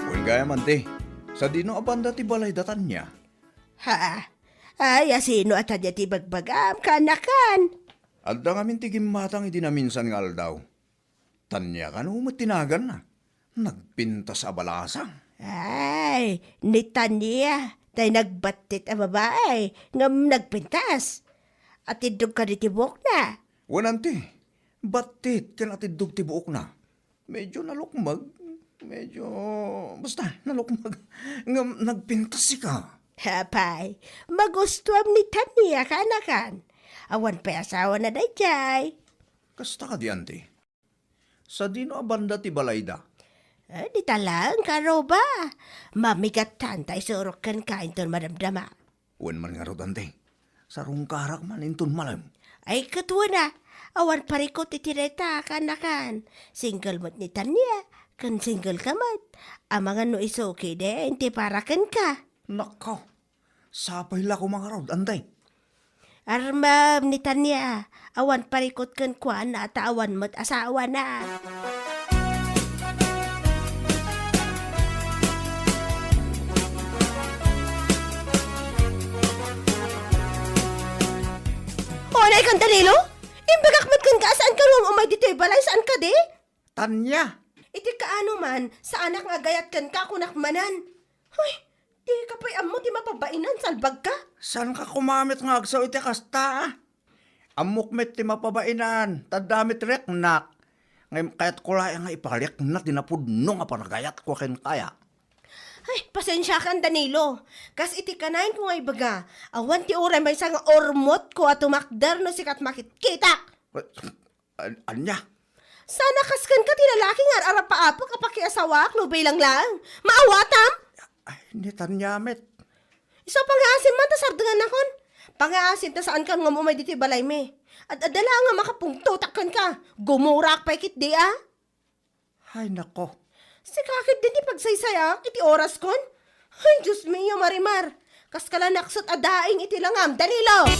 Wen gayam, Auntie, sadino a banda ti balayda, Tania? Ha? Ay, asino a Tania ti ibagbagam, kaanakan? Adda ngamin ti gimmatang idi naminsan nga aldaw. Tania kano met ti naganna. Nagpintas a balasang. Ay, ni Tania, tay nagbattit a babae, ngem nagpintas. Atiddog kadi ti buokna? Wen, Auntie, battit ken atiddog ti buokna. Medyo nalukmeg. Medyo, basta, nalukmeg. Ngem nagpintas sika. Apay, magustuam ni Tania, kaanakan. Awan pay asawana daydiay. Kasta kadi, Auntie? Sadino a banda ti balayda? Eh, dita laeng, karuba. Mamigattan ta isurok kenka inton madamdama. Wen man ngarud, Auntie. Sarungkarak man inton malem. Ay, ket wen a, awan parikut iti dayta, kaanakan. Single met ni Tania, ken single ka met. Amangan no isu ketdi ti para kenka. Nako, sapay la koma ngarud, Auntie. Armem ni Tania, awan parikut kenkuana ta awan met asawana. Unay kan, Danilo? Imbagak met kenka a saan ka nga umay ditoy balay, saan kadi? Tania! Iti kaano man, saanak nga agayat kenka, kunak manen. Hoy, dika pay ammo ti mapabainan, salbagka? Saanka koma met nga agsao iti kasta, a? Ammok met ti mapabainan, ta adda met riknak. Ngem kayatko laeng nga iparikna ti napudno nga panagayatko kenka. Ay, pasensiakan, Danilo. Kas iti kanayon ko nga ibaga, awan ti uray maysa nga urmotko a tumakder no sika ti makitkitak. An-, ania? Saan a kas kenka ti lalaki nga ar-arapaapek a pakiasawaak no bilang laeng. Maawatam? Ay, ni Tania met. Isu a pangaasim man ta sardengannakon. Pangaasim ta saankan nga umay ditoy balaymi. Ad-adda laeng nga makapungtotak kenka. Gumuraak pay ketdi a. Ay, nako. Sika ketdi ti pagsaysayaak iti oraskon. Ay, Dios mio, Marimar. Kaska la naksot a daing iti langam, Danilo!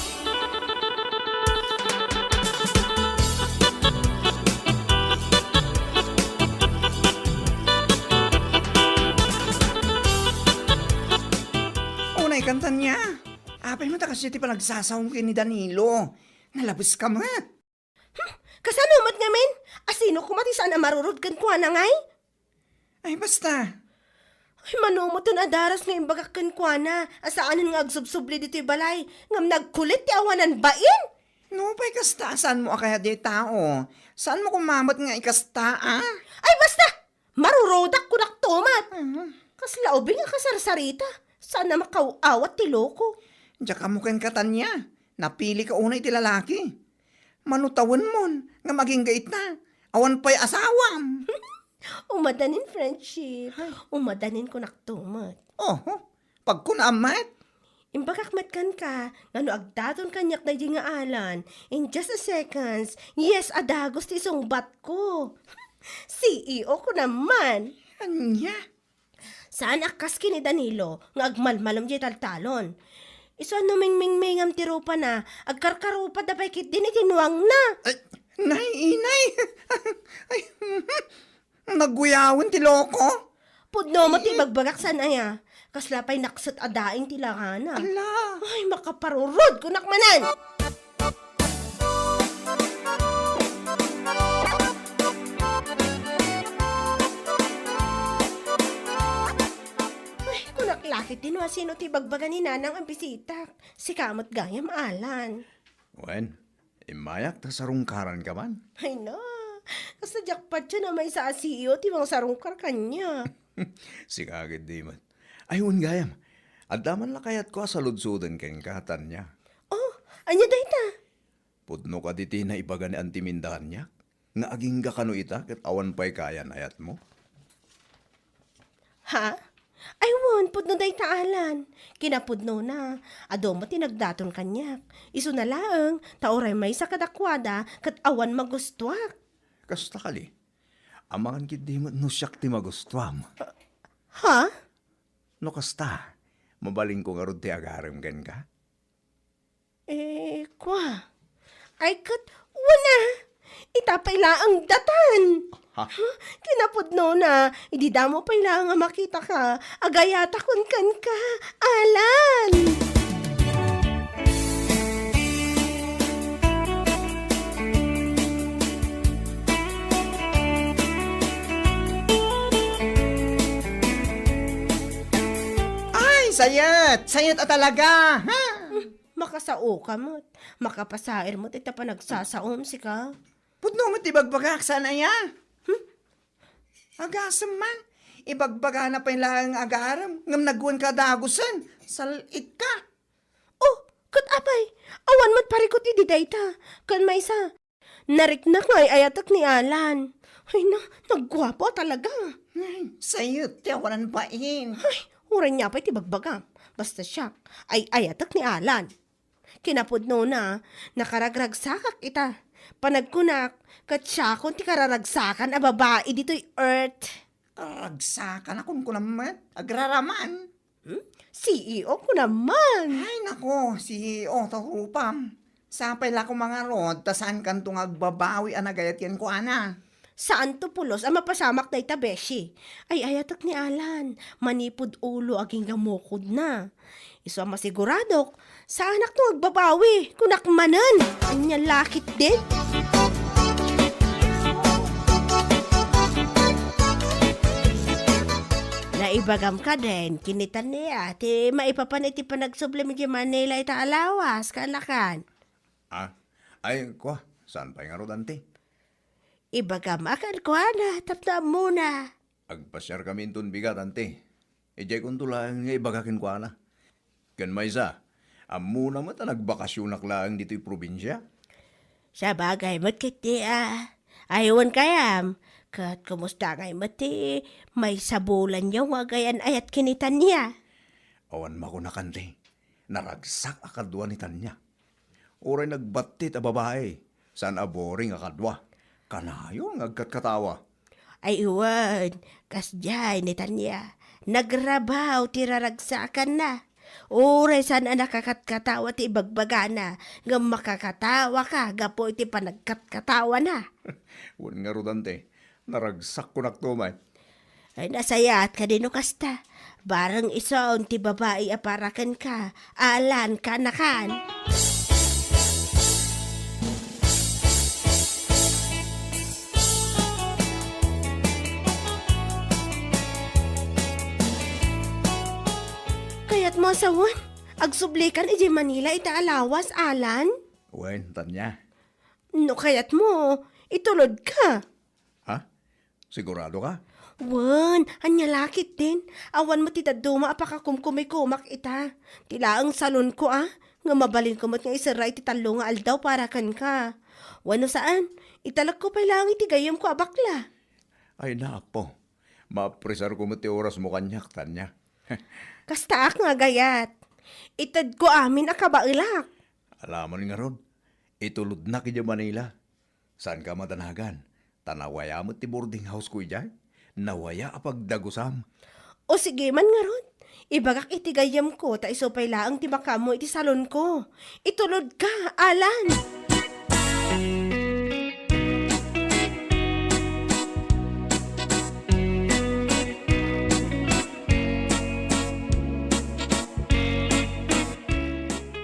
Ta kasdiay ti panagsasaom ken ni Danilo. Nalabes ka met. Kasano met ngamin? Asino koma ti saan a marurod kenkuana ngay? Ay, basta. Ay, mano met ti adaras nga imbagak kenkuana a saanen nga agsubsubli ditoy balay, ngem nagkulit ti awanan bain? Nupay kasta, saanmo a kayat diay tao? Saanmo koma met nga ikasta, a? Ay, basta! Marurodak kunak to met. Mhm. Kasla ubing a kasarsarita. Saan a makaw-awat ti loko. Diak ammo kenka, Tania. Napili ka unay ti lalaki. Mano tawenmon nga agingga ita. Awan pay asawam. Umadanin friendship. Ay. Umadanin kunak to met. Oho. Pagkunaam met. Imbagak met kenka, nga no agdaton kaniak daydi nga Alan, in just a seconds, yes a dagus ti sungbatko. C E O ko naman. Ania? Saan a kas ken ni Danilo nga agmalmalem diay taltalon. Isu a no mingmingmingam ti rupana, agkarkarupatda pay ketdin iti nuangna. Ay, nay, inay. Ay, naguyawen ti loko. Pudno met ti ibagbagak, saan aya? Kasla pay nakset a daing ti langana. Ala. Ay, makaparurod kunak manen! Ay, kunak la ketdi no asino ti ibagbaga ni Nanang a bisitak. Sika met gayam, Alan. Wen, immayak ta sarungkaranka man. Ay na, kasta diak patien a maysa a C E O ti mangsarungkar kaniak. Sika ketdi met. Ay, wen gayam, adda man la kayatko a saludsoden kenka, Tania. Oh, ania dayta? Pudno kadi ti naibaga ni Auntie Minda kaniak? Nga agingga kano ita ket awan pay kayan-ayatmo? Ha? Ay wen, pudno dayta, Alan. Kinapudnona, adu met ti nagdaton kaniak. Isuna laeng, ta uray maysa kadakuada ket awan magustuak. Kasta kadi, amangan ketdi met no siak ti magustuam. Ha? No kasta, mabalinko ngarud ti agarem kenka? Eh, kua. Ay, ket, wen a. Ita pay laeng datan. Ha? Ha? Kinapudnona, idi damo pay laeng a makitaka, agayatakon kenka, Alan. Ay, sayet! Sayet a talaga! Ha? Makasaoka met. Makapasair met ita panagsasaom, sika. Pudno met ti ibagbagak, saan aya? Hmm? Agasem man. Ibagbagana pay laeng nga agarem, ngem nagwenka a dagusen. Sal-itka. Oh, ket apay, awan met parikut idi dayta. Ken maysa, nariknak nga ay-ayatek ni Alan. Ay na, nagguapo a talaga. Ay, sayet ti awanan bain. Ay, uray nia pay ti bagbagam. Basta siak, ay-ayatek ni Alan. Kinapudnona, nakaragragsakak ita. Panagkunak, ket siakon ti kararagsakan a babai ditoy earth. Kararagsakan a kunkunam met, agraraman. Hmm? C E O ko naman. Ay, nako, C E O ta rupam. Sapay la koma ngarud, ta saankanto nga agbabawi a nagayat kenkuana. Saanto pulos a mapasamak dayta, beshi. Ay-ayatek ni Alan, manipud ulo agingga mukodna. Isu a masiguradok, saanakto nga agbabawi, kunak manen. Ania la ketdin? Naibagam kadin, ken ni Tania, ti maipapan iti panagsublimi idiay Manila ita a lawas, kaanakan. Ah, ay, kua, saan pay ngarud, anti? Ibagam a kenkuana, tapno ammona. Agpasiarkami inton bigat, anti. Idiaykonto laeng nga ibaga kenkuana. Ken maysa, ammona met a nagbakasionak laeng ditoy probinsia. Sabagay met ketdi a. Ay, wen kayam, ket kumusta ngay met ti maysa bulanyo nga agayan-ayat ken ni Tania? Awan makunak, anti. Naragsak a kadua ni Tania. Uray nagbattit a babai, saan a boring a kadua. Kanayon nga agkatkatawa. Ay, wen, kasdiay ni Tania. Nagrabaw ti raragsakanna. Uray saan a nakakatkatawa ti ibagbagana, ngem makakatawaka gapu iti panagkatkatawana. Wen ngarud, anti, naragsak kunak to met. Ay, nasayaat kadi no kasta. Bareng isun ti babai a para kenka, Alan, kaanakan. Kayatmo a sawen? Agsublikan idiay Manila ita a lawas, Alan? Wen, Tanya. No kayatmo, itulodka. Ha? Sigurado ka? Wen, ania la ketdin? Awan met ti dadduma a pakakumkumikomak ita. Ti laeng salonko a, nga mabalinko met nga iserra iti tallo nga aldaw para kenka. Wenno saan, italekko pay laeng iti gayyemko a bakla. Ay, Apo. Maapresarko met ti orasmo kaniak, Tanya. Kastaak nga agayat. Itedko amin a kabaelak. Alamon ngarud, itulodnak idiay Manila. Saanka madanagan, ta nawaya met ti boarding house ko idiay. Nawaya a pagdagusam. O sige man ngarud, ibagak iti gayyemko ta isu pay laeng ti makaammo iti salonko. Itulodka, Alan!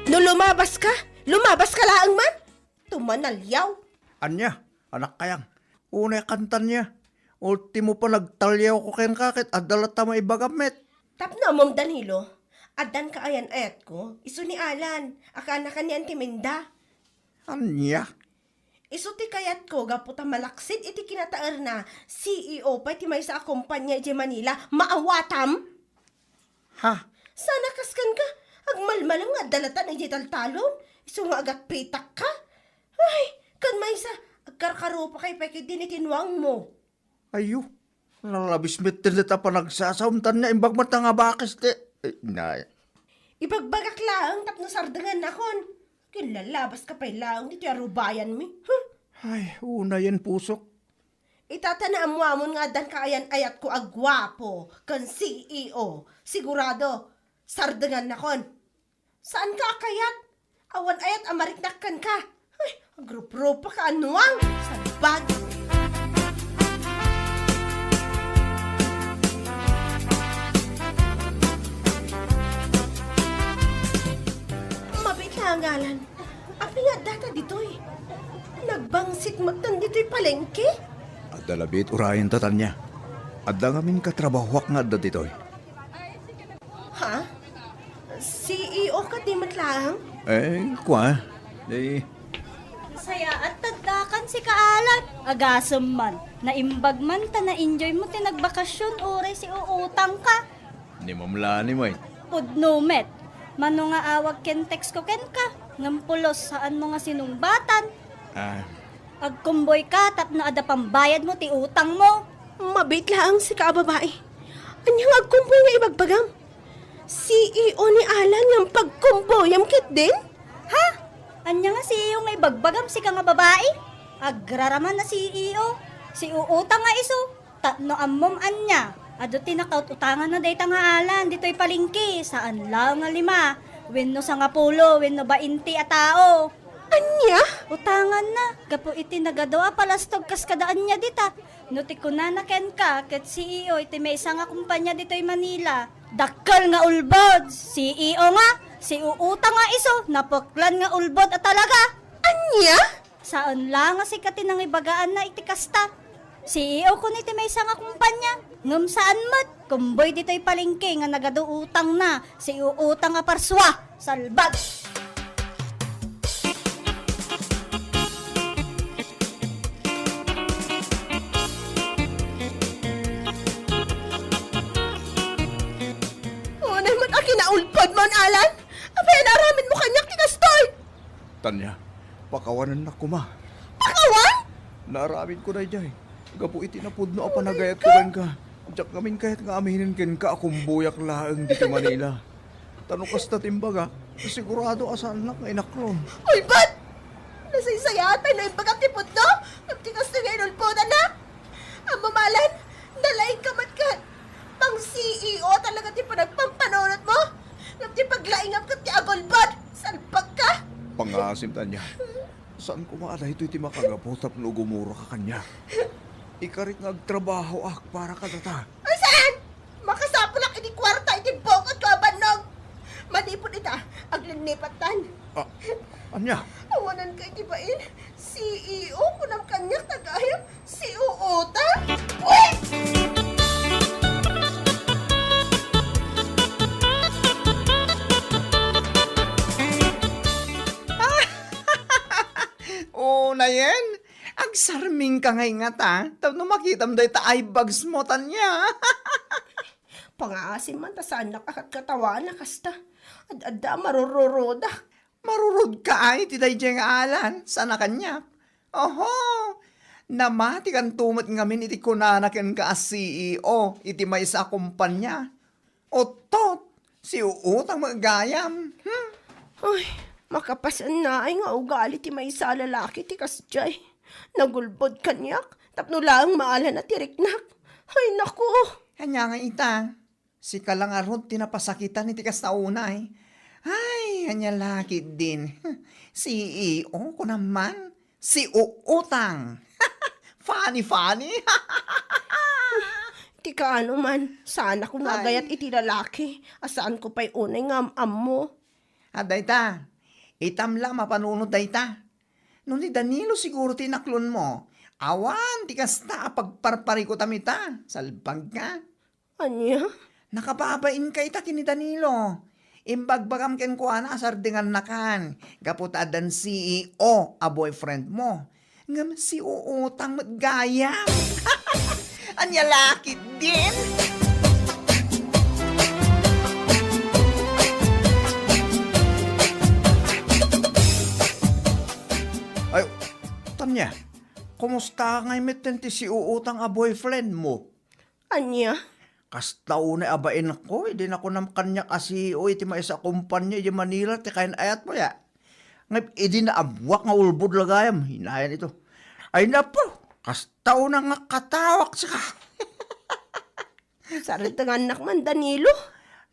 No lumabaska, lumabaska laeng man! Tumanaliaw. Ania, anak kayang? Unay kan Tanya. Ultimo pa nagtaliawko kenka ket adda latta maibagam met. Tapno ammom, Danilo, addan kaayan-ayatko, isu ni Alan, a kaanakan ni Auntie Minda. Ania? Isu ti kayatko gapu ta malaksid iti kinataerna, C E O pay ti maysa a kompania idiay Manila, maawatam? Ha? Saan a kas kenka, agmalmalem nga adda latta idiay taltalon, isu nga agatpitakka? Ay, ken maysa, agkarkarupakay pay ketdi iti nuangmo. Ayyo, nalabis met ti deta panagsasaom, Tanya, imbag met nga bakes ti, eh, nay. Ibagbagak laeng tapno sardengannakon. Kinlalabaska pay laeng ditoy a rubayanmi. Huh? Ay, unayen pusok. Ita ta naammoamon nga addan kaayan-ayatko a guapo ken C E O. Sigurado, sardengannakon. Saanka a kayat? Awan ayat a mariknak kenka. Ay, agruprupa ka, anuang! Salbag! Mabiit la a ngalan. Apay nga addata ditoy? Nagbangsit met ditoy palengke? Adda la biit urayenta, Tanya. Adda ngamin katrabahoak nga adda ditoy. Ha? C E O ka di met laeng? Eh, kua. Eh. Sayaat taddakan sika, Alan. Agasem man. Naimbag man ta na-enjoy mo ti nagbakasyon uray si uutang ka. Ni Ma'am Lani, may. Pudno met. Mano nga awag ken text ko kenka, ngem pulos saan mo nga sinungbatan. Ah. Agkumboy ka tapno adda pambayad mo ti utang mo. Mabiit laeng sika a babai. Ania nga agkumboy nga ibagbagam? C E O ni Alan nga pagkumboyam ketdin? Ha? Ania nga C E O nga ibagbagam, sika nga babai? Agraraman a C E O. Si uutang nga isu. Tapno ammom ania, adu ti nakaut-utanganna dayta nga Alan ditoy palengke, saan laeng nga lima, wenno sangapulo, wenno bainte a tao. Ania? Utanganna, gapu iti nagadu a palastog kas kada ania dita. No ti kunana kenka, ket C E O iti maysa nga kompania ditoy Manila. Dakkel nga ulbod, C E O nga, si uutang nga isu, napeklan nga ulbod a talaga. Ania? Saan la nga sika ti nangibagaanna iti kasta. C E O kun iti maysa nga kumpanya, ngem saan met. Kumboy ditoy palengke nga nagadu utangna, si uutang a parsua. Salbag! Unay met a kinaulpod mon, Alan? Apay a naaramidmo kaniak ti kastoy? Tanya, pakawanennak koma. Pakawan? Naaramidko daydiay. Gapu iti napudno a panagayatko kenka. Diak ngamin kayat nga aminen kenka a kumboyak laeng ditoy Manila. Ta no kasta ti imbagak, sigurado a saannak nga inaklon. Ulbod! Nasaysayaat pay no imbagam ti pudno, ngem ti kastoy nga inulpodannak. Ammom, Alan, nalaingka met ket pang-C E O talaga ti panagpampanunotmo, ngem ti paglaingam ket ti agulbod, salbagka. Pangasim, Tanya. Saan koma a daytoy ti makagapu tapno gumuraka kaniak. Ikarik nga agtrabahoak para kadata. Ay, sa Ni Patan. Ah, ania? Awanan ka iti bain? C E O, kunam kaniak ta gayam, si Uutang? Uy! Unayen, agsarming ka ngay ngata, tapno makitam dayta eye bags mo, Tanya. Pangaasim man ta saannak a katkatawaan a kasta. Ad-adda a marururodak. Marurod ka ay ti daydiay nga alan, saan a kaniak. Oho! Namatikanto met ngamin iti kunana kenka a C E O iti maysa a kumpania. Uttot, si Uutang met gayam. Hmm? Ay, makapasannaay nga ugali ti maysa a lalaki ti kasdiay. Nagulbod kaniak, tapno laeng maalana ti riknak. Ay, naku! Ania nga ita? Sika la ngarud ti napasakitan iti kasta unay. Ay, ania la ketdin. C E O ko naman. Si Uutang. Funny, funny. Ti kaano man, saanak nga Ay. agayat iti lalaki a saanko pay unay nga am-ammo. Adda ita, itam la mapanunot dayta. No ni Danilo siguro ti inaklonmo, awan ti kasta a pagparparikutam ita. Salbag ka. Ania? Nakababain ka ita ken ni Danilo. Imbagbagam kenkuana a sardengannakan gapu ta addan C E O a boyfriend mo. Ngem si Uutang met gayam. Ania la ketdin? Ay, Tanya, kumusta ngay metten ti si Uutang a boyfriend mo? Ania? Kasta unay a bainko, idi nakunam kaniak a C E O iti maysa a kumpania idiay Manila ti kain-ayatmo, ya. Ngem idi naammuak nga ulbod la gayam, inayan ito. Ay napo, kasta unay nga katawak sika. Sardengannak man, Danilo.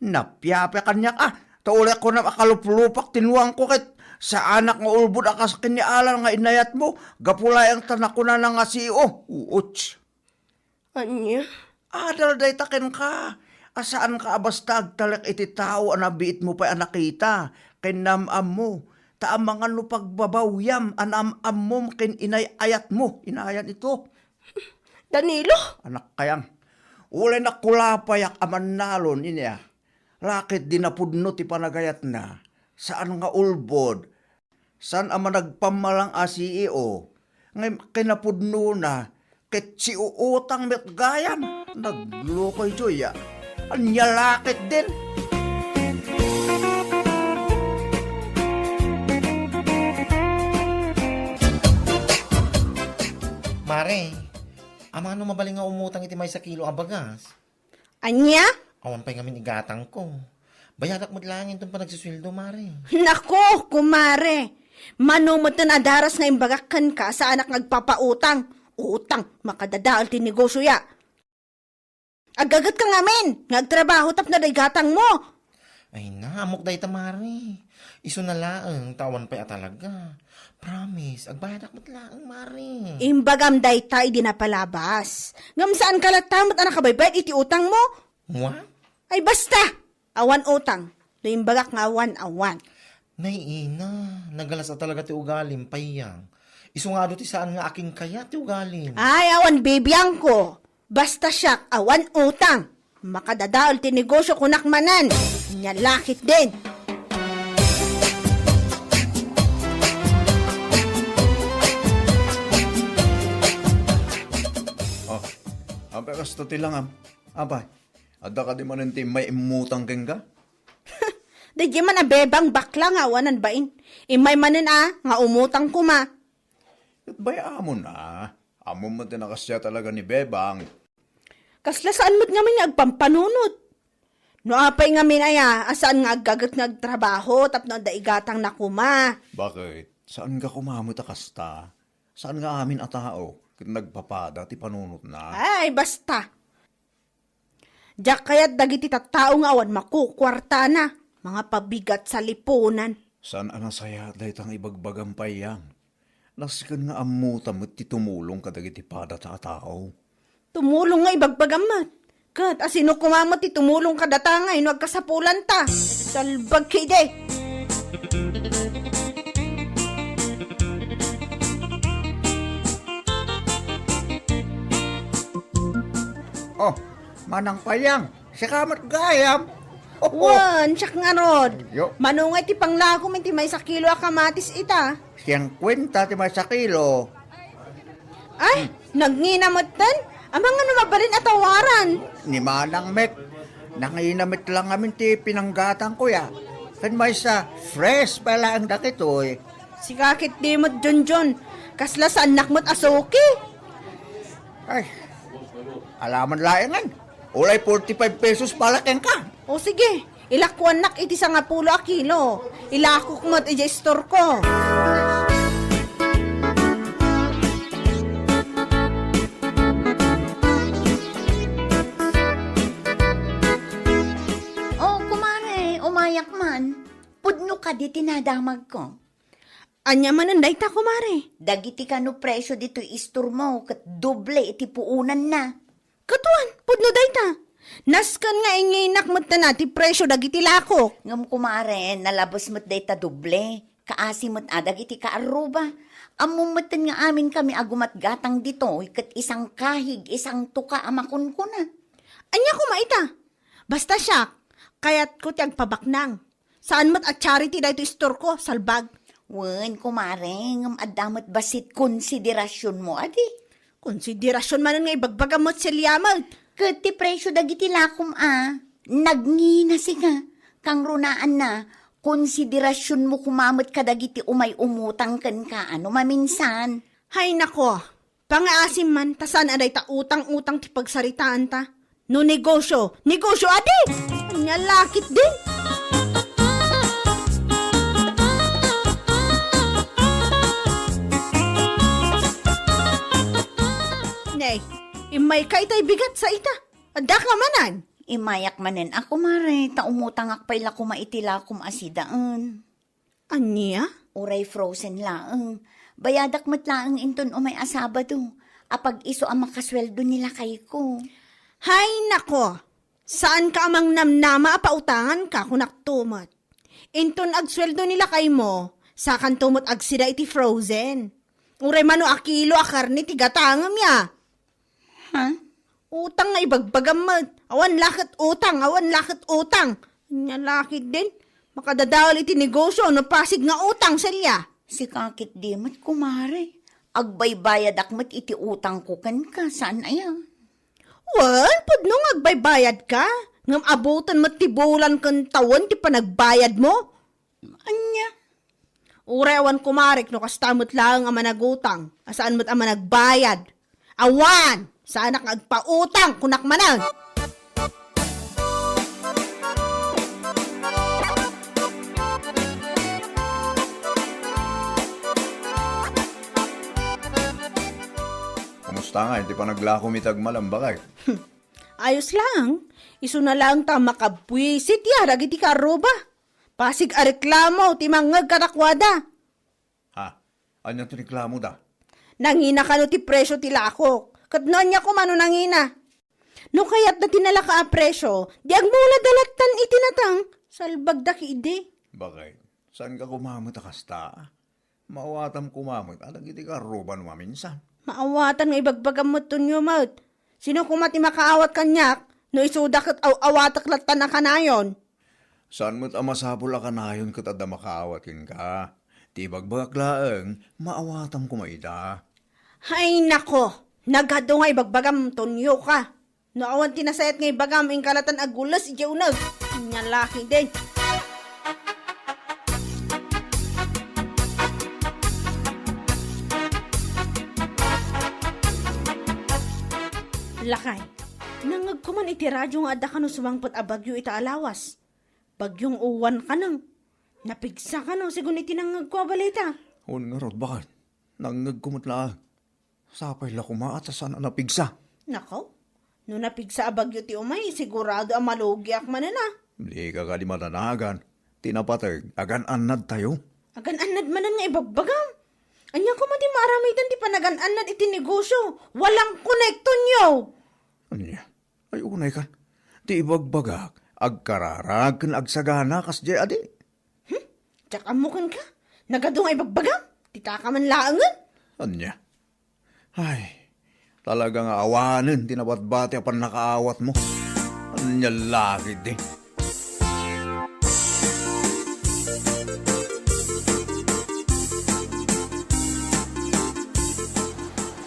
Napiapia kaniak, ah. Ta uray kunam a kaluplupak ti nuangko ket saanak nga ulbod a kas ken ni Alan nga inayatmo, gapu laeng ta nakunana nga C E O. Uuch. Ania? Adal dayta kenka, a saanka a basta agtalek iti tao a nabiitmo pay a nakita ken naam-ammo, ta amangan no pagbabawyam a naam-ammom ken inay-ayatmo, inayan ito. Danilo? Anak kayang, ulay nakulapayak a mannalon inia, lakit di napudno ti panagayatna, saan nga ulbod, saan a managpammalang a C E O, ngem kinapudnona ket si Uutang met gayam. Naglukoy, Joy, a. Ania lakit din? Mare, amano mabalin nga umutang iti maysa kilo a bagas? Ania? Awan pay ngamin igatangko. Bayadak met laeng inton panagsusueldo, mare. Nako, kumare! Mano metten a daras nga imbagak kenka a saanak nga agpapautang. Utang, makadadael ti negosio ya. Aggaget ka ngamin nga agtrabaho tapno adda igatangmo. Ay na, ammok dayta, mare. Isuna laeng, ta awan pay a talaga. Promise, agbayadak met laeng, mare. Imbagam dayta idi napalabas. Ngem saanka latta met a nakabaybayag iti utangmo? Wa? Ay, basta! Awan utang. No imbagak nga awan, awan. Nay, ina, nagalas a talaga ti ugalim, Payang. Isu nga adu ti saan nga akin kayat ti ugalim. Ay, awan bibiangko. Basta siak, awan utang. Makadadael ti negosio kunak manen. Nia lakit din. Oh, apay kasta ti langam? Apay, adda kadi manen ti immay immutang kenka? Daydiay man a Bebang bakla nga awanan bain. Immay manen a, nga umutang koma. Ket bay-am na. Ammom met ti nakasia talaga ni Bebang. Kasla saan met ngamin nga agpampanunot. No apay ngamin aya, a saan nga aggaget nga agtrabaho tapno adda igatangna koma. Bakit? Saanka koma met a kasta? Saan nga amin a tao ket nagpapada ti panunotna? Ay, basta! Diak kayat dagiti tattao nga awan makukuartana, mga pabigat saliponan. Saan a nasayaat dayta nga ibagbagam, Payang? Nasken nga ammota met ti tumulong kadagiti padata a tao. Tumulong nga ibagbagam met. Ket asino koma met ti tumulong kadata nga no agkasapulanta? Salbag kidi! Oh, Manang Payang, sika met gayam. Oho. Wen, siak ngarud. Yo. Mano ngay ti panglakom iti maysa kilo a kamatis ita? Singkuenta ti maysa kilo. Ay, nagngina metten? Amangan no mabalin a tawaran. Ni Manang met, nangina met lang amin ti pinanggatangko ya. Ken maysa, fresh pay laeng dagitoy. Sika ketdi met, Junjun. Kasla saannak met a suki. Ay, alaman laengen. Ulay forty-five pesos pala kenka. O sige, ilakuannak iti sangapulo a kilo. Ilakok met idiay istorko. O, kumare, umayak man. Pudno kadi ti nadamagko. Ania manen dayta, kumare? Dagiti kano presio ditoy istormo ket doble iti puonanna. Ket wen, pudno dayta. Nasken nga inginak metten a ti presio dagiti lakok. Ngem kumare, nalabes met dayta doble. Kaasi met a dagiti kaarruba. Ammom metten nga amin kami a gumatgatang ditoy ket isangkahig, isangtuka a makunkuna. Ania koma ita? Basta siak, kayatko ti agpabaknang. Saan met a charity daytoy istorko, salbag. Wen, kumare, ngem adda met bassit konsiderasionmo, adi? Konsiderasion manen nga ibagbagam met, Celia, met. Ket ti presio dagiti lakom a, nagngina sika. Kangrunaanna, konsiderasionmo koma met kadagiti umay umutang kenka a no maminsan. Hay nako, pangaasim man, ta saan a dayta utang-utang ti pagsaritaanta. No negosio, negosio adi! Ania la ketdi? Nay, immayka itay bigat sa ita. Addaka manen? Immayak manen a, kumare, ta umutangak pay la koma iti lakom a sidaen. Ania? Uray frozen laeng. Bayadak met laeng inton umay a Sabado. Apag-isu a makasueldo ni lakayko. Hay nako! Saanka a mangnamnama a pautanganka, kunakto met. Inton agsueldo ni lakaymo, sakanto met agsida iti frozen. Uray mano a kilo a karne ti gatangem ya. Ha? Utang nga ibagbagam met. Awan la ket utang, awan la ket utang. Ania la ketdin? Makadadael iti negosio no pasig nga utang, Celia. Sika ketdi met, kumare. Agbaybayadak met iti utangko kenka, saan aya? Well, pudno nga agbaybayadka. Ngem abuten met ti bulan ken tawen ti panagbayadmo. Ania? Uray awan kumarek no kasta met laeng a managutang, a saan met a managbayad. Awan! Saanak nga agpautang, kunak manen! Kumusta nga iti panaglakom iti agmalem, baket? Ayos laeng. Isuna laeng ta makabwisit ya dagiti kaarruba. Pasig a reklamo ti mangngeg kadakuada. Ha? Ania ti reklamoda? Nangina kano ti presio ti lakok. Ket no ania koma no nangina? No kayatda ti nalaka a presio, di agmulada lattan iti nateng. Salbagda ketdi. Baket, saanka koma met a kasta? Maawatam koma met a dagiti kaarruba no maminsan. Maawatan nga ibagbagam met, Tonyo, met. Sino koma ti makaawat kaniak no isuda ket aw-awatek lattan a kanayon? Saan met a masapul a kanayon ket adda makaawat kenka. Ti ibagbagak laeng, maawatam koma ida. Hay nako! Nagadu nga ibagbagam, Tonyo ka. No awan ti nasayaat nga ibagam, inka lattan a gules idiay uneg. Ania la ketdin. Lakay, nangngegko man iti radio nga adda kano sumangpet a bagyo ita a lawas. Bagyong Uwan kaneng. Napigsa kano, segun iti nangngegko a balita. Wen ngarud, baket. Nangngegko met laeng. Sapay la koma a ta saan a napigsa. Nakaw, no napigsa a bagyo ti umay, sigurado a malugiak manen a. Dika kadi madanagan. Ti napateg, agan-annadtayo. Agan-annad manen nga ibagbagam. Ania koma ti maaramidan ti panagan-annad iti negosyo? Walang konektonyo! Ania? Ay, unay kan. Ti ibagbagak, agkararag ken agsagana kasdiay adi. Hmm? Diak ammo kenka? Nagadu nga ibagbagam? Ti taka man laengen? Ania? Ay, talaga nga awanen ti nabatbati a pannakaawatmo. Ania la ketdi?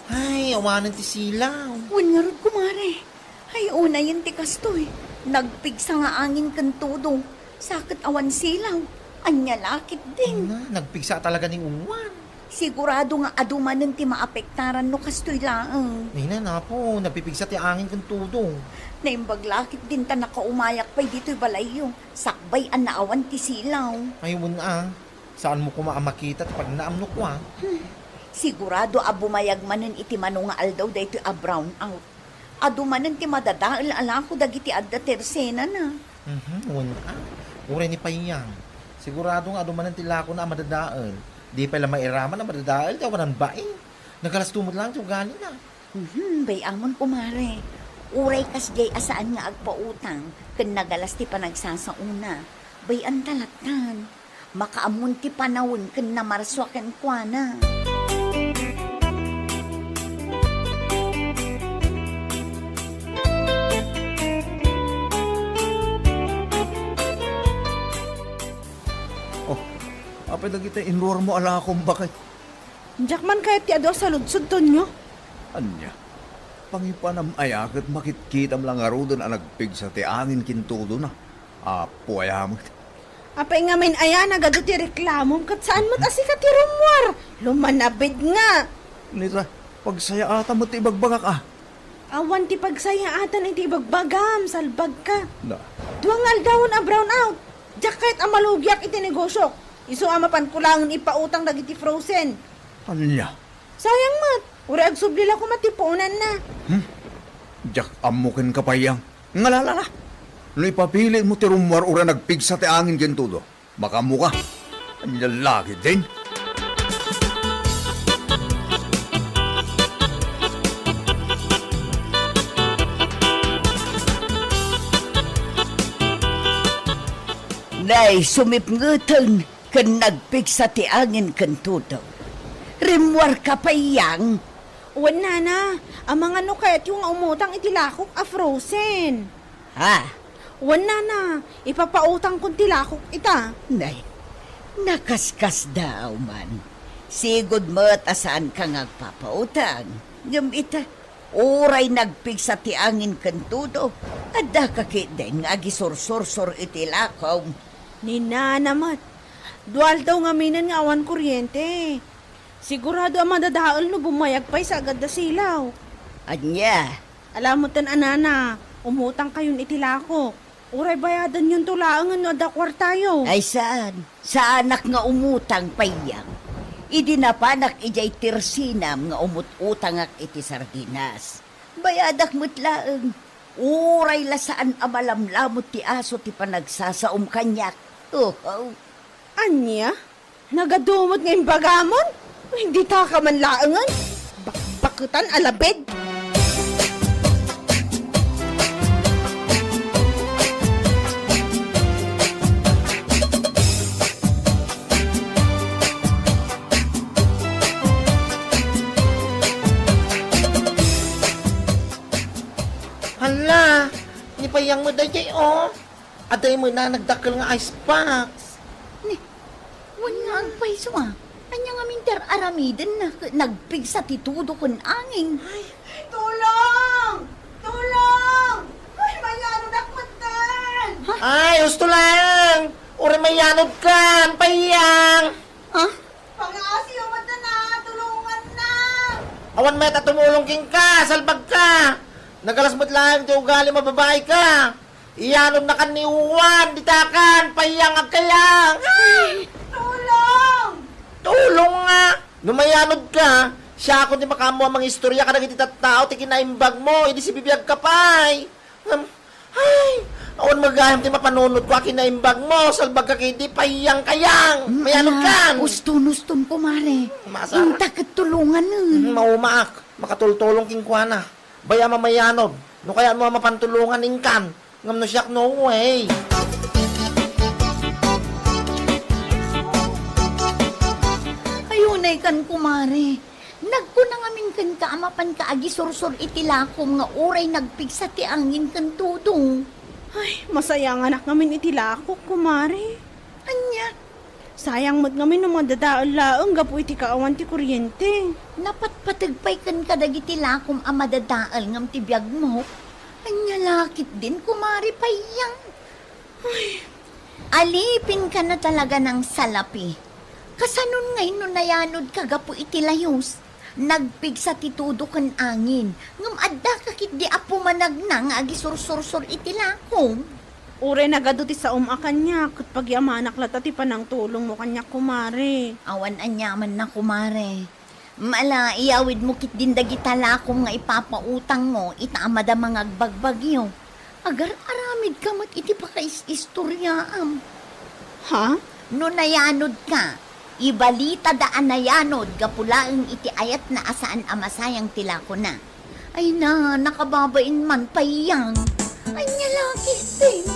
Ay, awanen ti silaw. Wen ngarud, kumare. Ay, unayen ti kastoy. Nagpigsa nga angin ken todo. Sa ket awan silaw. Ania la ketdin? Na, nagpigsa talaga ni Uwan. Sigurado nga adu manen ti maapektaran no kastoy laeng. Nina, napo, nagpipigsa ti angin ken todo. Naimbag la ketdin ta nakaumayak pay ditoy balayyo. Sakbay a naawan ti silaw. Ay, wen a. Saanmo koma a makita ti pagnaam no kua? Hmm. Sigurado a bumayag manen iti mano nga aldaw daytoy a brownout. Adu manen ti madadael a lako dagiti adda tersenana. Mhm, wen a. Uray ni Payang. Sigurado nga adu manen ti lakona a madadael. Di pay la mairaman a madadael ti awanan bain. Nagalasto met laeng ti ugalina. Mhm, bay-amon, kumare. Uray kasdiay a saan nga agpautang ken nagalas ti panagsasaona. Bay-anta lattan. Makaammon ti panawen ken namarsua kenkuana. Oh, apay dagiti inruarmo a lakom, baket? Diak man kayat ti adu a saludsod, Tonyo. Ania? Pangipanam aya ket makitkitam la ngaruden a nagpigsa ti angin ken tudona? Apo aya met. Apay ngamin aya nagadu ti reklamom ket saan met a sika ti rummuar? Lumanabid nga. Nita, pagsayaatan met ti ibagbagak, a. Awan ti pagsayaatan iti ibagbagam, salbagka. Na. Dua nga aldawen a brownout. Diak kayat a malugiak iti negosiok. Isu a mapanko laengen ipautang dagiti frozen. Ania? Sayang met. Uray agsubli la koma ti puonanna. Hmm? Diak ammo kenka, Payang. Ngalala la. No ipapilitmo ti rummuar uray nagpigsa ti angin ken tudo, makaammoka. Ania la ketdin? Nay, sumipngeten ken nagpigsa ti angin ken tudo. Rimmuarka, Payang? Wen, Nana. Amangan no kayatyo nga umutang iti lakok a frozen. Ha? Wen, Nana. Ipapautangkon ti lakok ita. Nay, nakaskasdaaw man. Sigud met a saanka nga agpapautang. Ngem ita, uray nagpigsa ti angin ken tudo, addaka ketdin nga agisursursor iti lakom. Ni Nana met. Dua aldaw ngaminen nga awan kuryente. Sigurado a madadael no bumayag pay sa agadda silaw. Ania? Ala metten a, Nana, umutangkayon iti lakok. Uray bayadanyon to laengen no adda kuartayo. Ay, saan. Saanak nga umutang, Payang. Idi napanak idiay tersenam nga umut-utangak iti sardinas, bayadak met laeng. Uray la saan a malamlamut ti aso ti panagsasaom kaniak. Uhaw. Ania? Nagadu met nga imbagamon? Ay, ditaka man laengen. Bakbaketan a labed. Hala, ni Payang met daydiay, o. Adda met nagdakkel nga ice box. Ni, wen nga agpayso a. Ania ngamin ti ar-aramidenna ket nagpigsa ti tudo ken angin? Ay, tulong! Tulong! Ay, mayanodak metten! Ha? Ay, husto laeng! Uray mayanodkan, Payang! Ha? Pangaasiyo metten a, tulonganna! Awan met a tumulong kenka, salbagka! Nagalas met laeng ti ugalim a babaika! Iyanodnakan ni Uwan, ditakan, Payang, agkayang! Tulong! Tulong nga! No mayanodka, siakon ti makaammo a mangistorya kadagiti tattao ti kinaimbagmo, idi sibibiagka pay. Ngem, ay, awan met gayam ti mapanunotko a kinaimbagmo, salbagka ketdi, Payang, kayang! Mm, mayanodkan! Ala, uston, uston, kumare. Masa? Inta ket tulonganen. Mm, maumaak. Makatultulong kenkuana. Bay-am a mayanod. No kayatmo a mapantulongan, inkan. Ngem no siak, no way. Tay kan kumare, nagkuna ngamin kenka a mapanka agisursor iti lakom nga uray nagpigsa ti angin ken tudong. Ay, masayanganak ngamin iti lakok, kumare. Ania? Sayang met ngamin no madadael laeng gapu iti kaawan ti kuryente. Napatpateg pay kenka dagiti lakom a madadael ngem ti biagmo. Ania la ketdin, kumare, payyang. Ay. Alipin ka na talaga nang salapi. Kasanon ngay no nayanod ka gapu iti layos? Nagpigsa ti tudo ken angin, ngem adda ka ketdi a pumanagna nga agisursursor iti lakom. Uray nagadu ti saom a kaniak, ket pagyamanak latta ti panangtulongmo kaniak, kumare. Awan aniamanna, kumare. Mala, iyawidmo ketdin dagita lakom nga ipapautangmo ita a madama nga agbagbagio. Agar-aramidka met iti pakais-istoriaam. Ha? No nayanodka, ibalitada a nayanod gapu laeng iti ayatna a saan a masayang ti lakona. Ay na, nakababain man payyang. Ania la ketdin.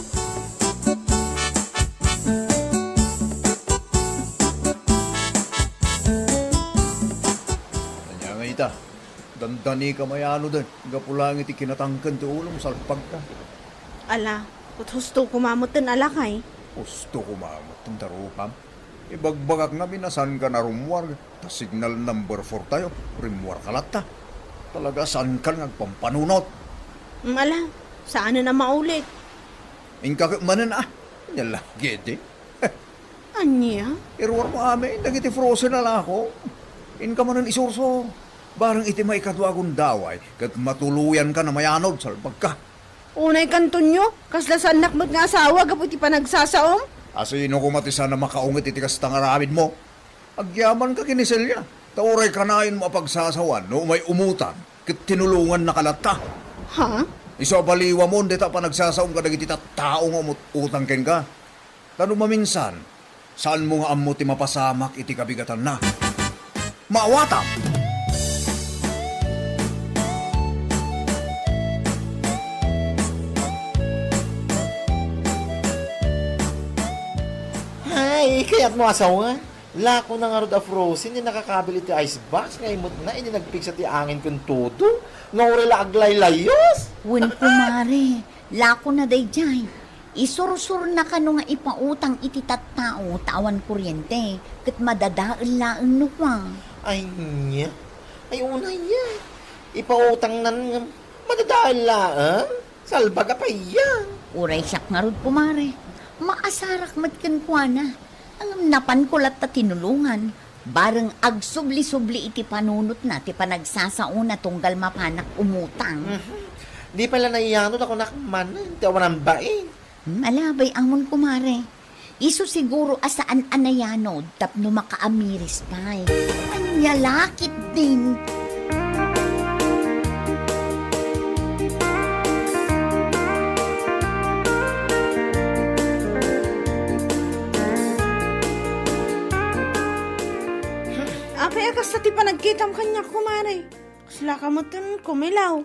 Ania nga ita? Dandani ka mayanoden, gapu laeng iti kinatangken ti ulom, salpagka. Ala, ket husto koma metten a lakay. Husto koma metten, tarupam. Ibagbagak ngamin a saanka narummuar, ta signal number four tayo, rimmuarka latta. Talaga, saankan nga agpampanunot. Mm, ala, saanen a maulit. Inka ket manen, ah. Ania la ketdi. Ania? Iruarmo amin dagiti frozen a lakom. Inka manen isursor. Bareng iti maikadua a gundaway, ket matuloyanka a mayanod, salpagka. Unay kantonyo, kasla saannak met nga asawa gapu iti panagsasaom? A sino koma ti saan a makaunget iti kasta nga aramidmo? Agyamanka ken ni Celia, ta uray kanayon a pagsasawan no umay umutang, ket tinulongannaka latta. Ha? Isu a baliwamon dayta a panagsasaom kadagiti tattao nga umut-utang kenka. Ta no maminsan, saanmo nga ammo ti mapasamak iti kabigatanna. Maawatam! Hay, kayatmo asawa? Lakona ngarud a frozen ti nakakabil iti ice box nga imetna idi nagpigsa ti angin ken tudo nga uray la aglaylayos. Wen, kumare, lakona daydiay. Isursurna kano nga ipautang iti tattao ta awan kuryente, ket madadael laeng no kua. Ay, nia? Ay, unay, ya. Ipautangnan ngem madadael laeng? Salbag a payyang. Uray siak ngarud, kumare. Maasarak met kenkuana. Ngem napanko latta tinulongan. Bareng agsubli-subli iti panunotna ti panagsasaona tunggal mapanak umutang. Mhm. Di pay la nayanod a kunak manen ti awanan bain. Hmm, ala, bay-amon, kumare. Isu siguro a saan a nayanod tapno makaamiris pay. Ania la ketdin. Apay a kasta ti panagkitam kaniak, kumare? Kaslaka metten kumilaw.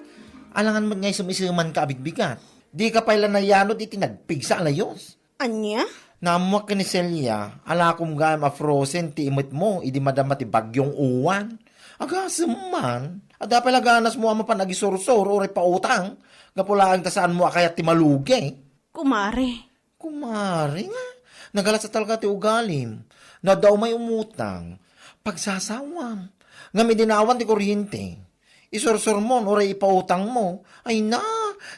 Alangan met nga isem-isemanka a bigbigat. Dika pay la nayanod iti nagpigsa a layos. Ania? Naammoak ken ni Celia a lakom gayam a frozen ti imetmo idi madama ti Bagyong Uwan. Agasem man, adda pay la ganasmo a mapan agisursor uray pautang, gapu laeng ta saanmo a kayat ti malugi. Kumare. Kumare nga, nagalas a talaga ti ugalim. No adda umay umutang, pagsasawam. Ngem idi naawan ti kuryente, isursurmon uray ipautangmo. Ay na,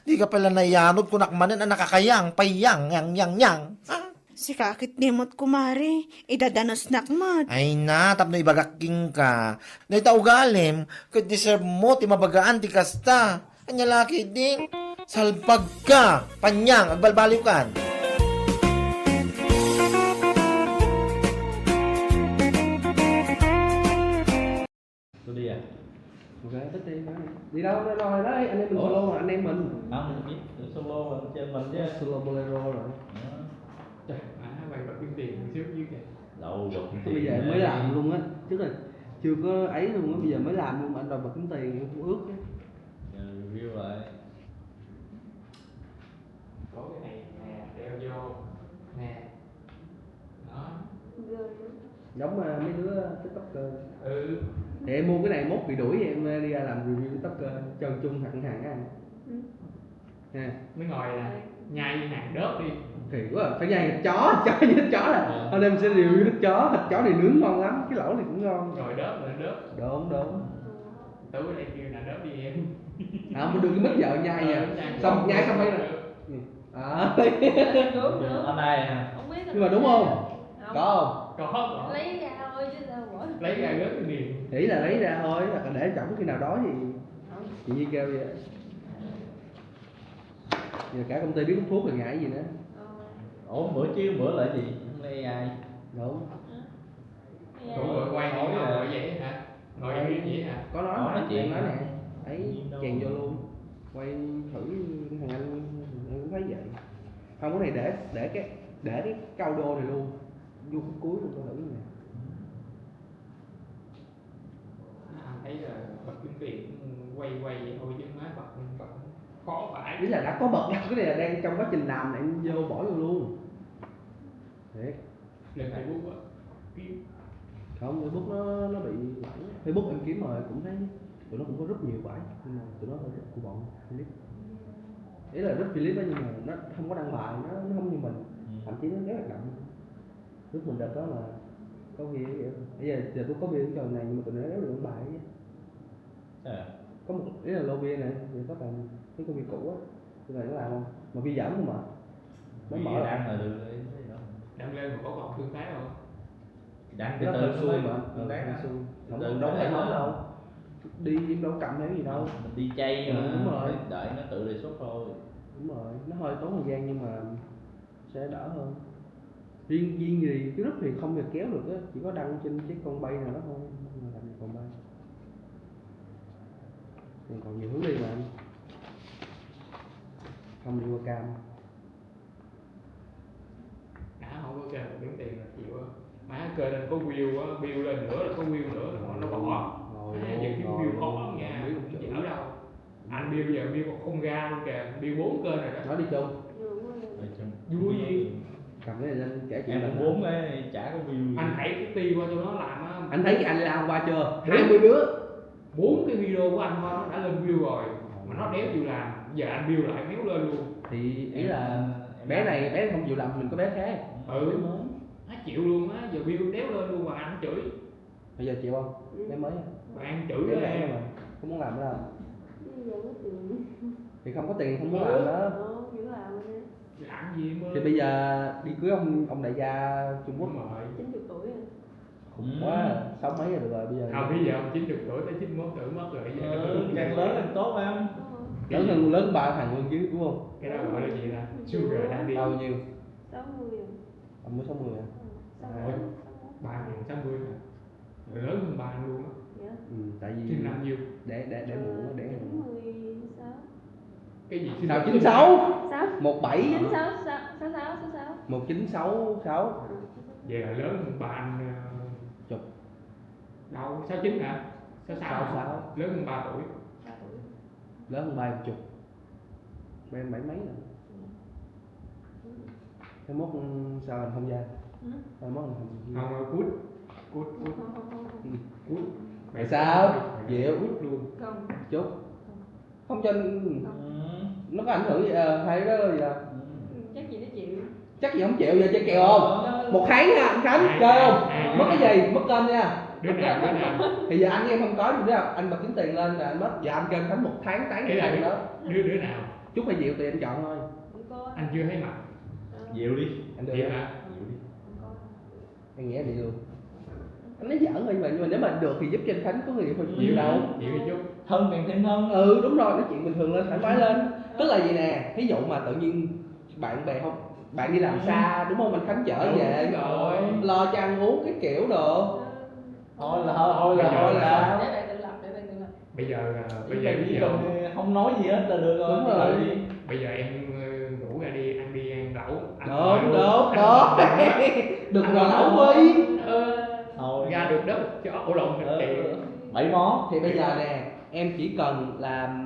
dika pay la nayanod kunak manen a nakakayang, payyang, yang, yang, yang. Ah. Sika ketdi met, kumare, idadanasnak met. Ay na, tapno ibagak kenka. Dayta ugalim, ket deserve mo ti mabagaan ti kasta. Ania la ketdin? Salbagka! Panyang, agbalbaliwkan! Tuloy, ah. Maganda tayo, man. Di na ako na lang, ay, ano yung Solo? Ano yung man? Ang, Solo, ano yung man niya? Solo, bolero, ano? Ah. Tah, ah, may papinti. Sure, you can. Lau, Tuloy, ay, may lamlong nga. Tsaka, tsaka, ay, ano nga, may lamlong, ano, bakit tayo yung buhok, eh? Yan, review, ay. Okay, nè, nè, nè, nè. Nè. Nè. Good. Giống mà mấy đứa TikToker. Ừ. Thì em mua cái này mốt bị đuổi, em đi làm review TikToker, chân chung thẳng hàng á. Ừ. Ha. Mới ngồi là nhai hàng đớp đi. Thì quá, phải nhai thịt chó, chó như thịt chó là. Ờ. Hôm nay mình sẽ review thịt chó, thịt chó này nướng ngon lắm, cái lẩu này cũng ngon. Ngồi đớp là đớp. Đúng, đúng. Tú đây kêu là đớp đi em. À, mình được cái mít vợ nhai nha. Ờ, nhai. Xong, nhai xong đây nè. Đớp. À. Đúng, đúng. Hôm nay hả? Không biết. Nhưng mà đúng không? Không. Có không? Có. Lấy ra thôi chứ sao mà. Lấy ra gớt cái gì? Ý là lấy ra thôi, là để chọn khi nào đó thì. Không. Chị Nhi kêu vậy. Giờ cả công ty biết hút thuốc rồi ngại gì nữa. Ờ. Ủa, bữa chứ, bữa là gì? Không lẽ ai? Đúng. Hả? Ủa, ngồi quay như ngồi vậy hả? Ngồi yên yên vậy hả? Có nói mà, nói chuyện đang nói mà nè. Ấy, chèn vô luôn. Quay thử thằng anh, em cũng thấy vậy. Không, cái này để, để cái, để cái cao đô này luôn. Vô khúc cuối luôn, coi thử nè. Anh thấy là bật kiếm tiền quay quay vậy thôi chứ má bật, bật khó phải. Ý là đã có bật đâu, cái này là đang trong quá trình làm này, em vô bỏ vô luôn. Thiệt. Lên Facebook á, kiếm. Không, Facebook nó, nó bị loãng. Facebook em kiếm rồi cũng thấy tụi nó cũng có rất nhiều bài, nhưng mà tụi nó hơi rất của bọn Philip. Ý là rất Philip á, nhưng mà nó không có đăng bài, nó, nó không như mình. Ừ. Thậm chí nó rất hoạt động. Lúc mình đợt đó là có khi, bây giờ, giờ tôi có bia cái này nhưng mà tụi nó rất là đăng bài chứ. Ờ. Có một, ý là lô bia này, thì có toàn cái công ty cũ á, tụi này nó làm không? Mà bia dởm không mà. Nó mở đăng là được rồi, cái gì đó. Đăng lên mà có còn tương tác không? Đăng từ từ xui mà, từ từ xui. Không, đóng lại không đâu. Đi em đâu cầm hay gì đâu. Mình đi chay mà. Ừ, đúng rồi. Đợi nó tự đề xuất thôi. Đúng rồi, nó hơi tốn thời gian nhưng mà sẽ đỡ hơn. Riêng, riêng gì cái group thì không thể kéo được á, chỉ có đăng trên cái con bay nào đó thôi, mà làm gì còn bay. Còn, còn nhiều hướng đi mà. Không đi qua cam. Đã không có kênh một kiếm tiền là chịu á. Má kênh anh có view á, view lên nữa là có view nữa là nó bỏ. Rồi, má, giờ kiếm view khó lắm nha, không dễ ở đâu. Anh view giờ view còn không ra luôn kìa, view bốn kênh rồi đó. Nói đi chung. Vui. Vui gì? Cầm cái này lên kể chuyện. Em cũng bốn cái chả có view gì. Anh thấy cái ti qua cho nó làm á. Anh thấy cái anh làm qua chưa? Hai mươi đứa. Bốn cái video của anh thôi nó đã lên view rồi. Mà nó đéo chịu làm. Giờ anh view lại méo lên luôn. Thì ý là bé này, bé không chịu làm, mình có bé khác. Ừ. Nó chịu luôn á, giờ view đéo lên luôn mà anh chửi. Bây giờ chịu không? Ừ. Bé mới. Mà ăn chửi em em. Mà không muốn làm nữa. Bây giờ có tiền. Thì không có tiền không muốn làm nữa. Ờ, vẫn làm mà nè. Làm gì mà. Thì bây giờ đi cưới ông, ông đại gia Trung Quốc. Đúng rồi. Chín chục tuổi rồi. Khủng quá, sáu mấy rồi được rồi bây giờ. Không, bây giờ ông chín chục tuổi tới chín mốt tuổi mất rồi. Ờ, càng lớn càng tốt em. Ờ. Lớn hơn, lớn ba thằng luôn chứ đúng không? Cái đó gọi là gì ta? Sugar daddy. Bao nhiêu? Sáu mươi rồi. Ông mới sáu mươi à? Ờ, sáu mươi, sáu mươi. Ba thằng sáu mươi hả? Rồi lớn hơn ba luôn á. Dạ. Ừ, tại vì sinh năm nhiêu? Đẻ, đẻ, đẻ muộn, đẻ muộn. Ờ, chín mươi sáu. Cái gì sinh năm chín sáu? Sao? Một bảy. Chín sáu, sáu, sáu, sáu, sáu, sáu. Một chín sáu sáu. Ờ. Vậy là lớn hơn ba anh, ờ, chục. Đâu, sáu chín hả? Sáu sáu. Sáu sáu. Lớn hơn ba tuổi. Ba tuổi. Lớn hơn ba em chục. Ba em bảy mấy rồi. Mai mốt sao làm tham gia? Ừ. Mai mốt làm tham gia. Không, cút. Cút, cút. Không, không, không, không. Ừ. Cút. Tại sao? Mày dịu. Cút luôn. Không. Chốt. Không cho. Không. Nó có ảnh hưởng gì, ờ, hay đó gì đâu. Ừ, chắc gì nó chịu. Chắc gì không chịu, giờ chơi kèo không? Ờ. Một tháng nha, anh Khánh, à, chơi không? À, à, mất cái gì? Mất kênh nha. Đứa nào, đứa nào? Thì giờ anh với em không có gì đâu, anh bật kiếm tiền lên là anh mất. Giờ anh kêu anh Khánh một tháng tán cái thằng đó. Đứa, đứa nào? Chúc hay Diệu tùy anh chọn thôi. Không có. Anh chưa thấy mặt. Ờ. Diệu đi. Anh Diệu hả? Diệu đi. Không có. Em nghĩ đi luôn. Anh nói giỡn thôi mà, nhưng mà nếu mà được thì giúp cho anh Khánh có người yêu thôi chứ gì đâu. Chịu đi chút. Thân càng thêm thân. Ừ, đúng rồi, nói chuyện bình thường lên, thoải mái lên. Tức là gì nè, ví dụ mà tự nhiên bạn bè không, bạn đi làm xa, đúng không, anh Khánh chở về, lo cho ăn uống cái kiểu đồ. Thôi là, thôi là, thôi là. Để bạn tự lập, để bạn tự lập. Bây giờ, ờ, bây giờ, bây giờ không nói gì hết là được rồi. Đúng rồi. Đi. Bây giờ em, ờ, ngủ ra đi, ăn đi, ăn lẩu, ăn lẩu. Đúng, đúng, đúng. Đừng ăn lẩu đi. Ờ, thôi. Ra được đất cho ổ lộn. Ờ, kệ. Bảy món. Thì bây giờ nè, em chỉ cần là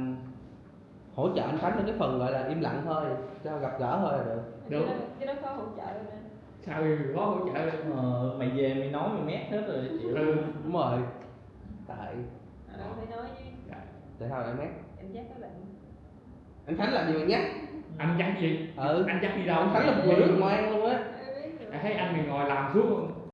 hỗ trợ anh Khánh trong cái phần gọi là im lặng thôi, cho gặp gỡ thôi là được. Đúng. Cái đó, cái đó khó hỗ trợ nè. Sao mày khó hỗ trợ? Ờ, mày về mày nói mày mét hết rồi, chịu. Ừ. Đúng rồi. Tại Ờ, phải nói chứ. Tại sao lại mét? Cảm giác các bạn Anh Khánh làm gì mà nhát? Anh dắt gì? Ừ. Anh dắt đi đâu? Anh Khánh là một người rất ngoan luôn á. Ai biết nữa. Em thấy anh này ngồi làm suốt luôn.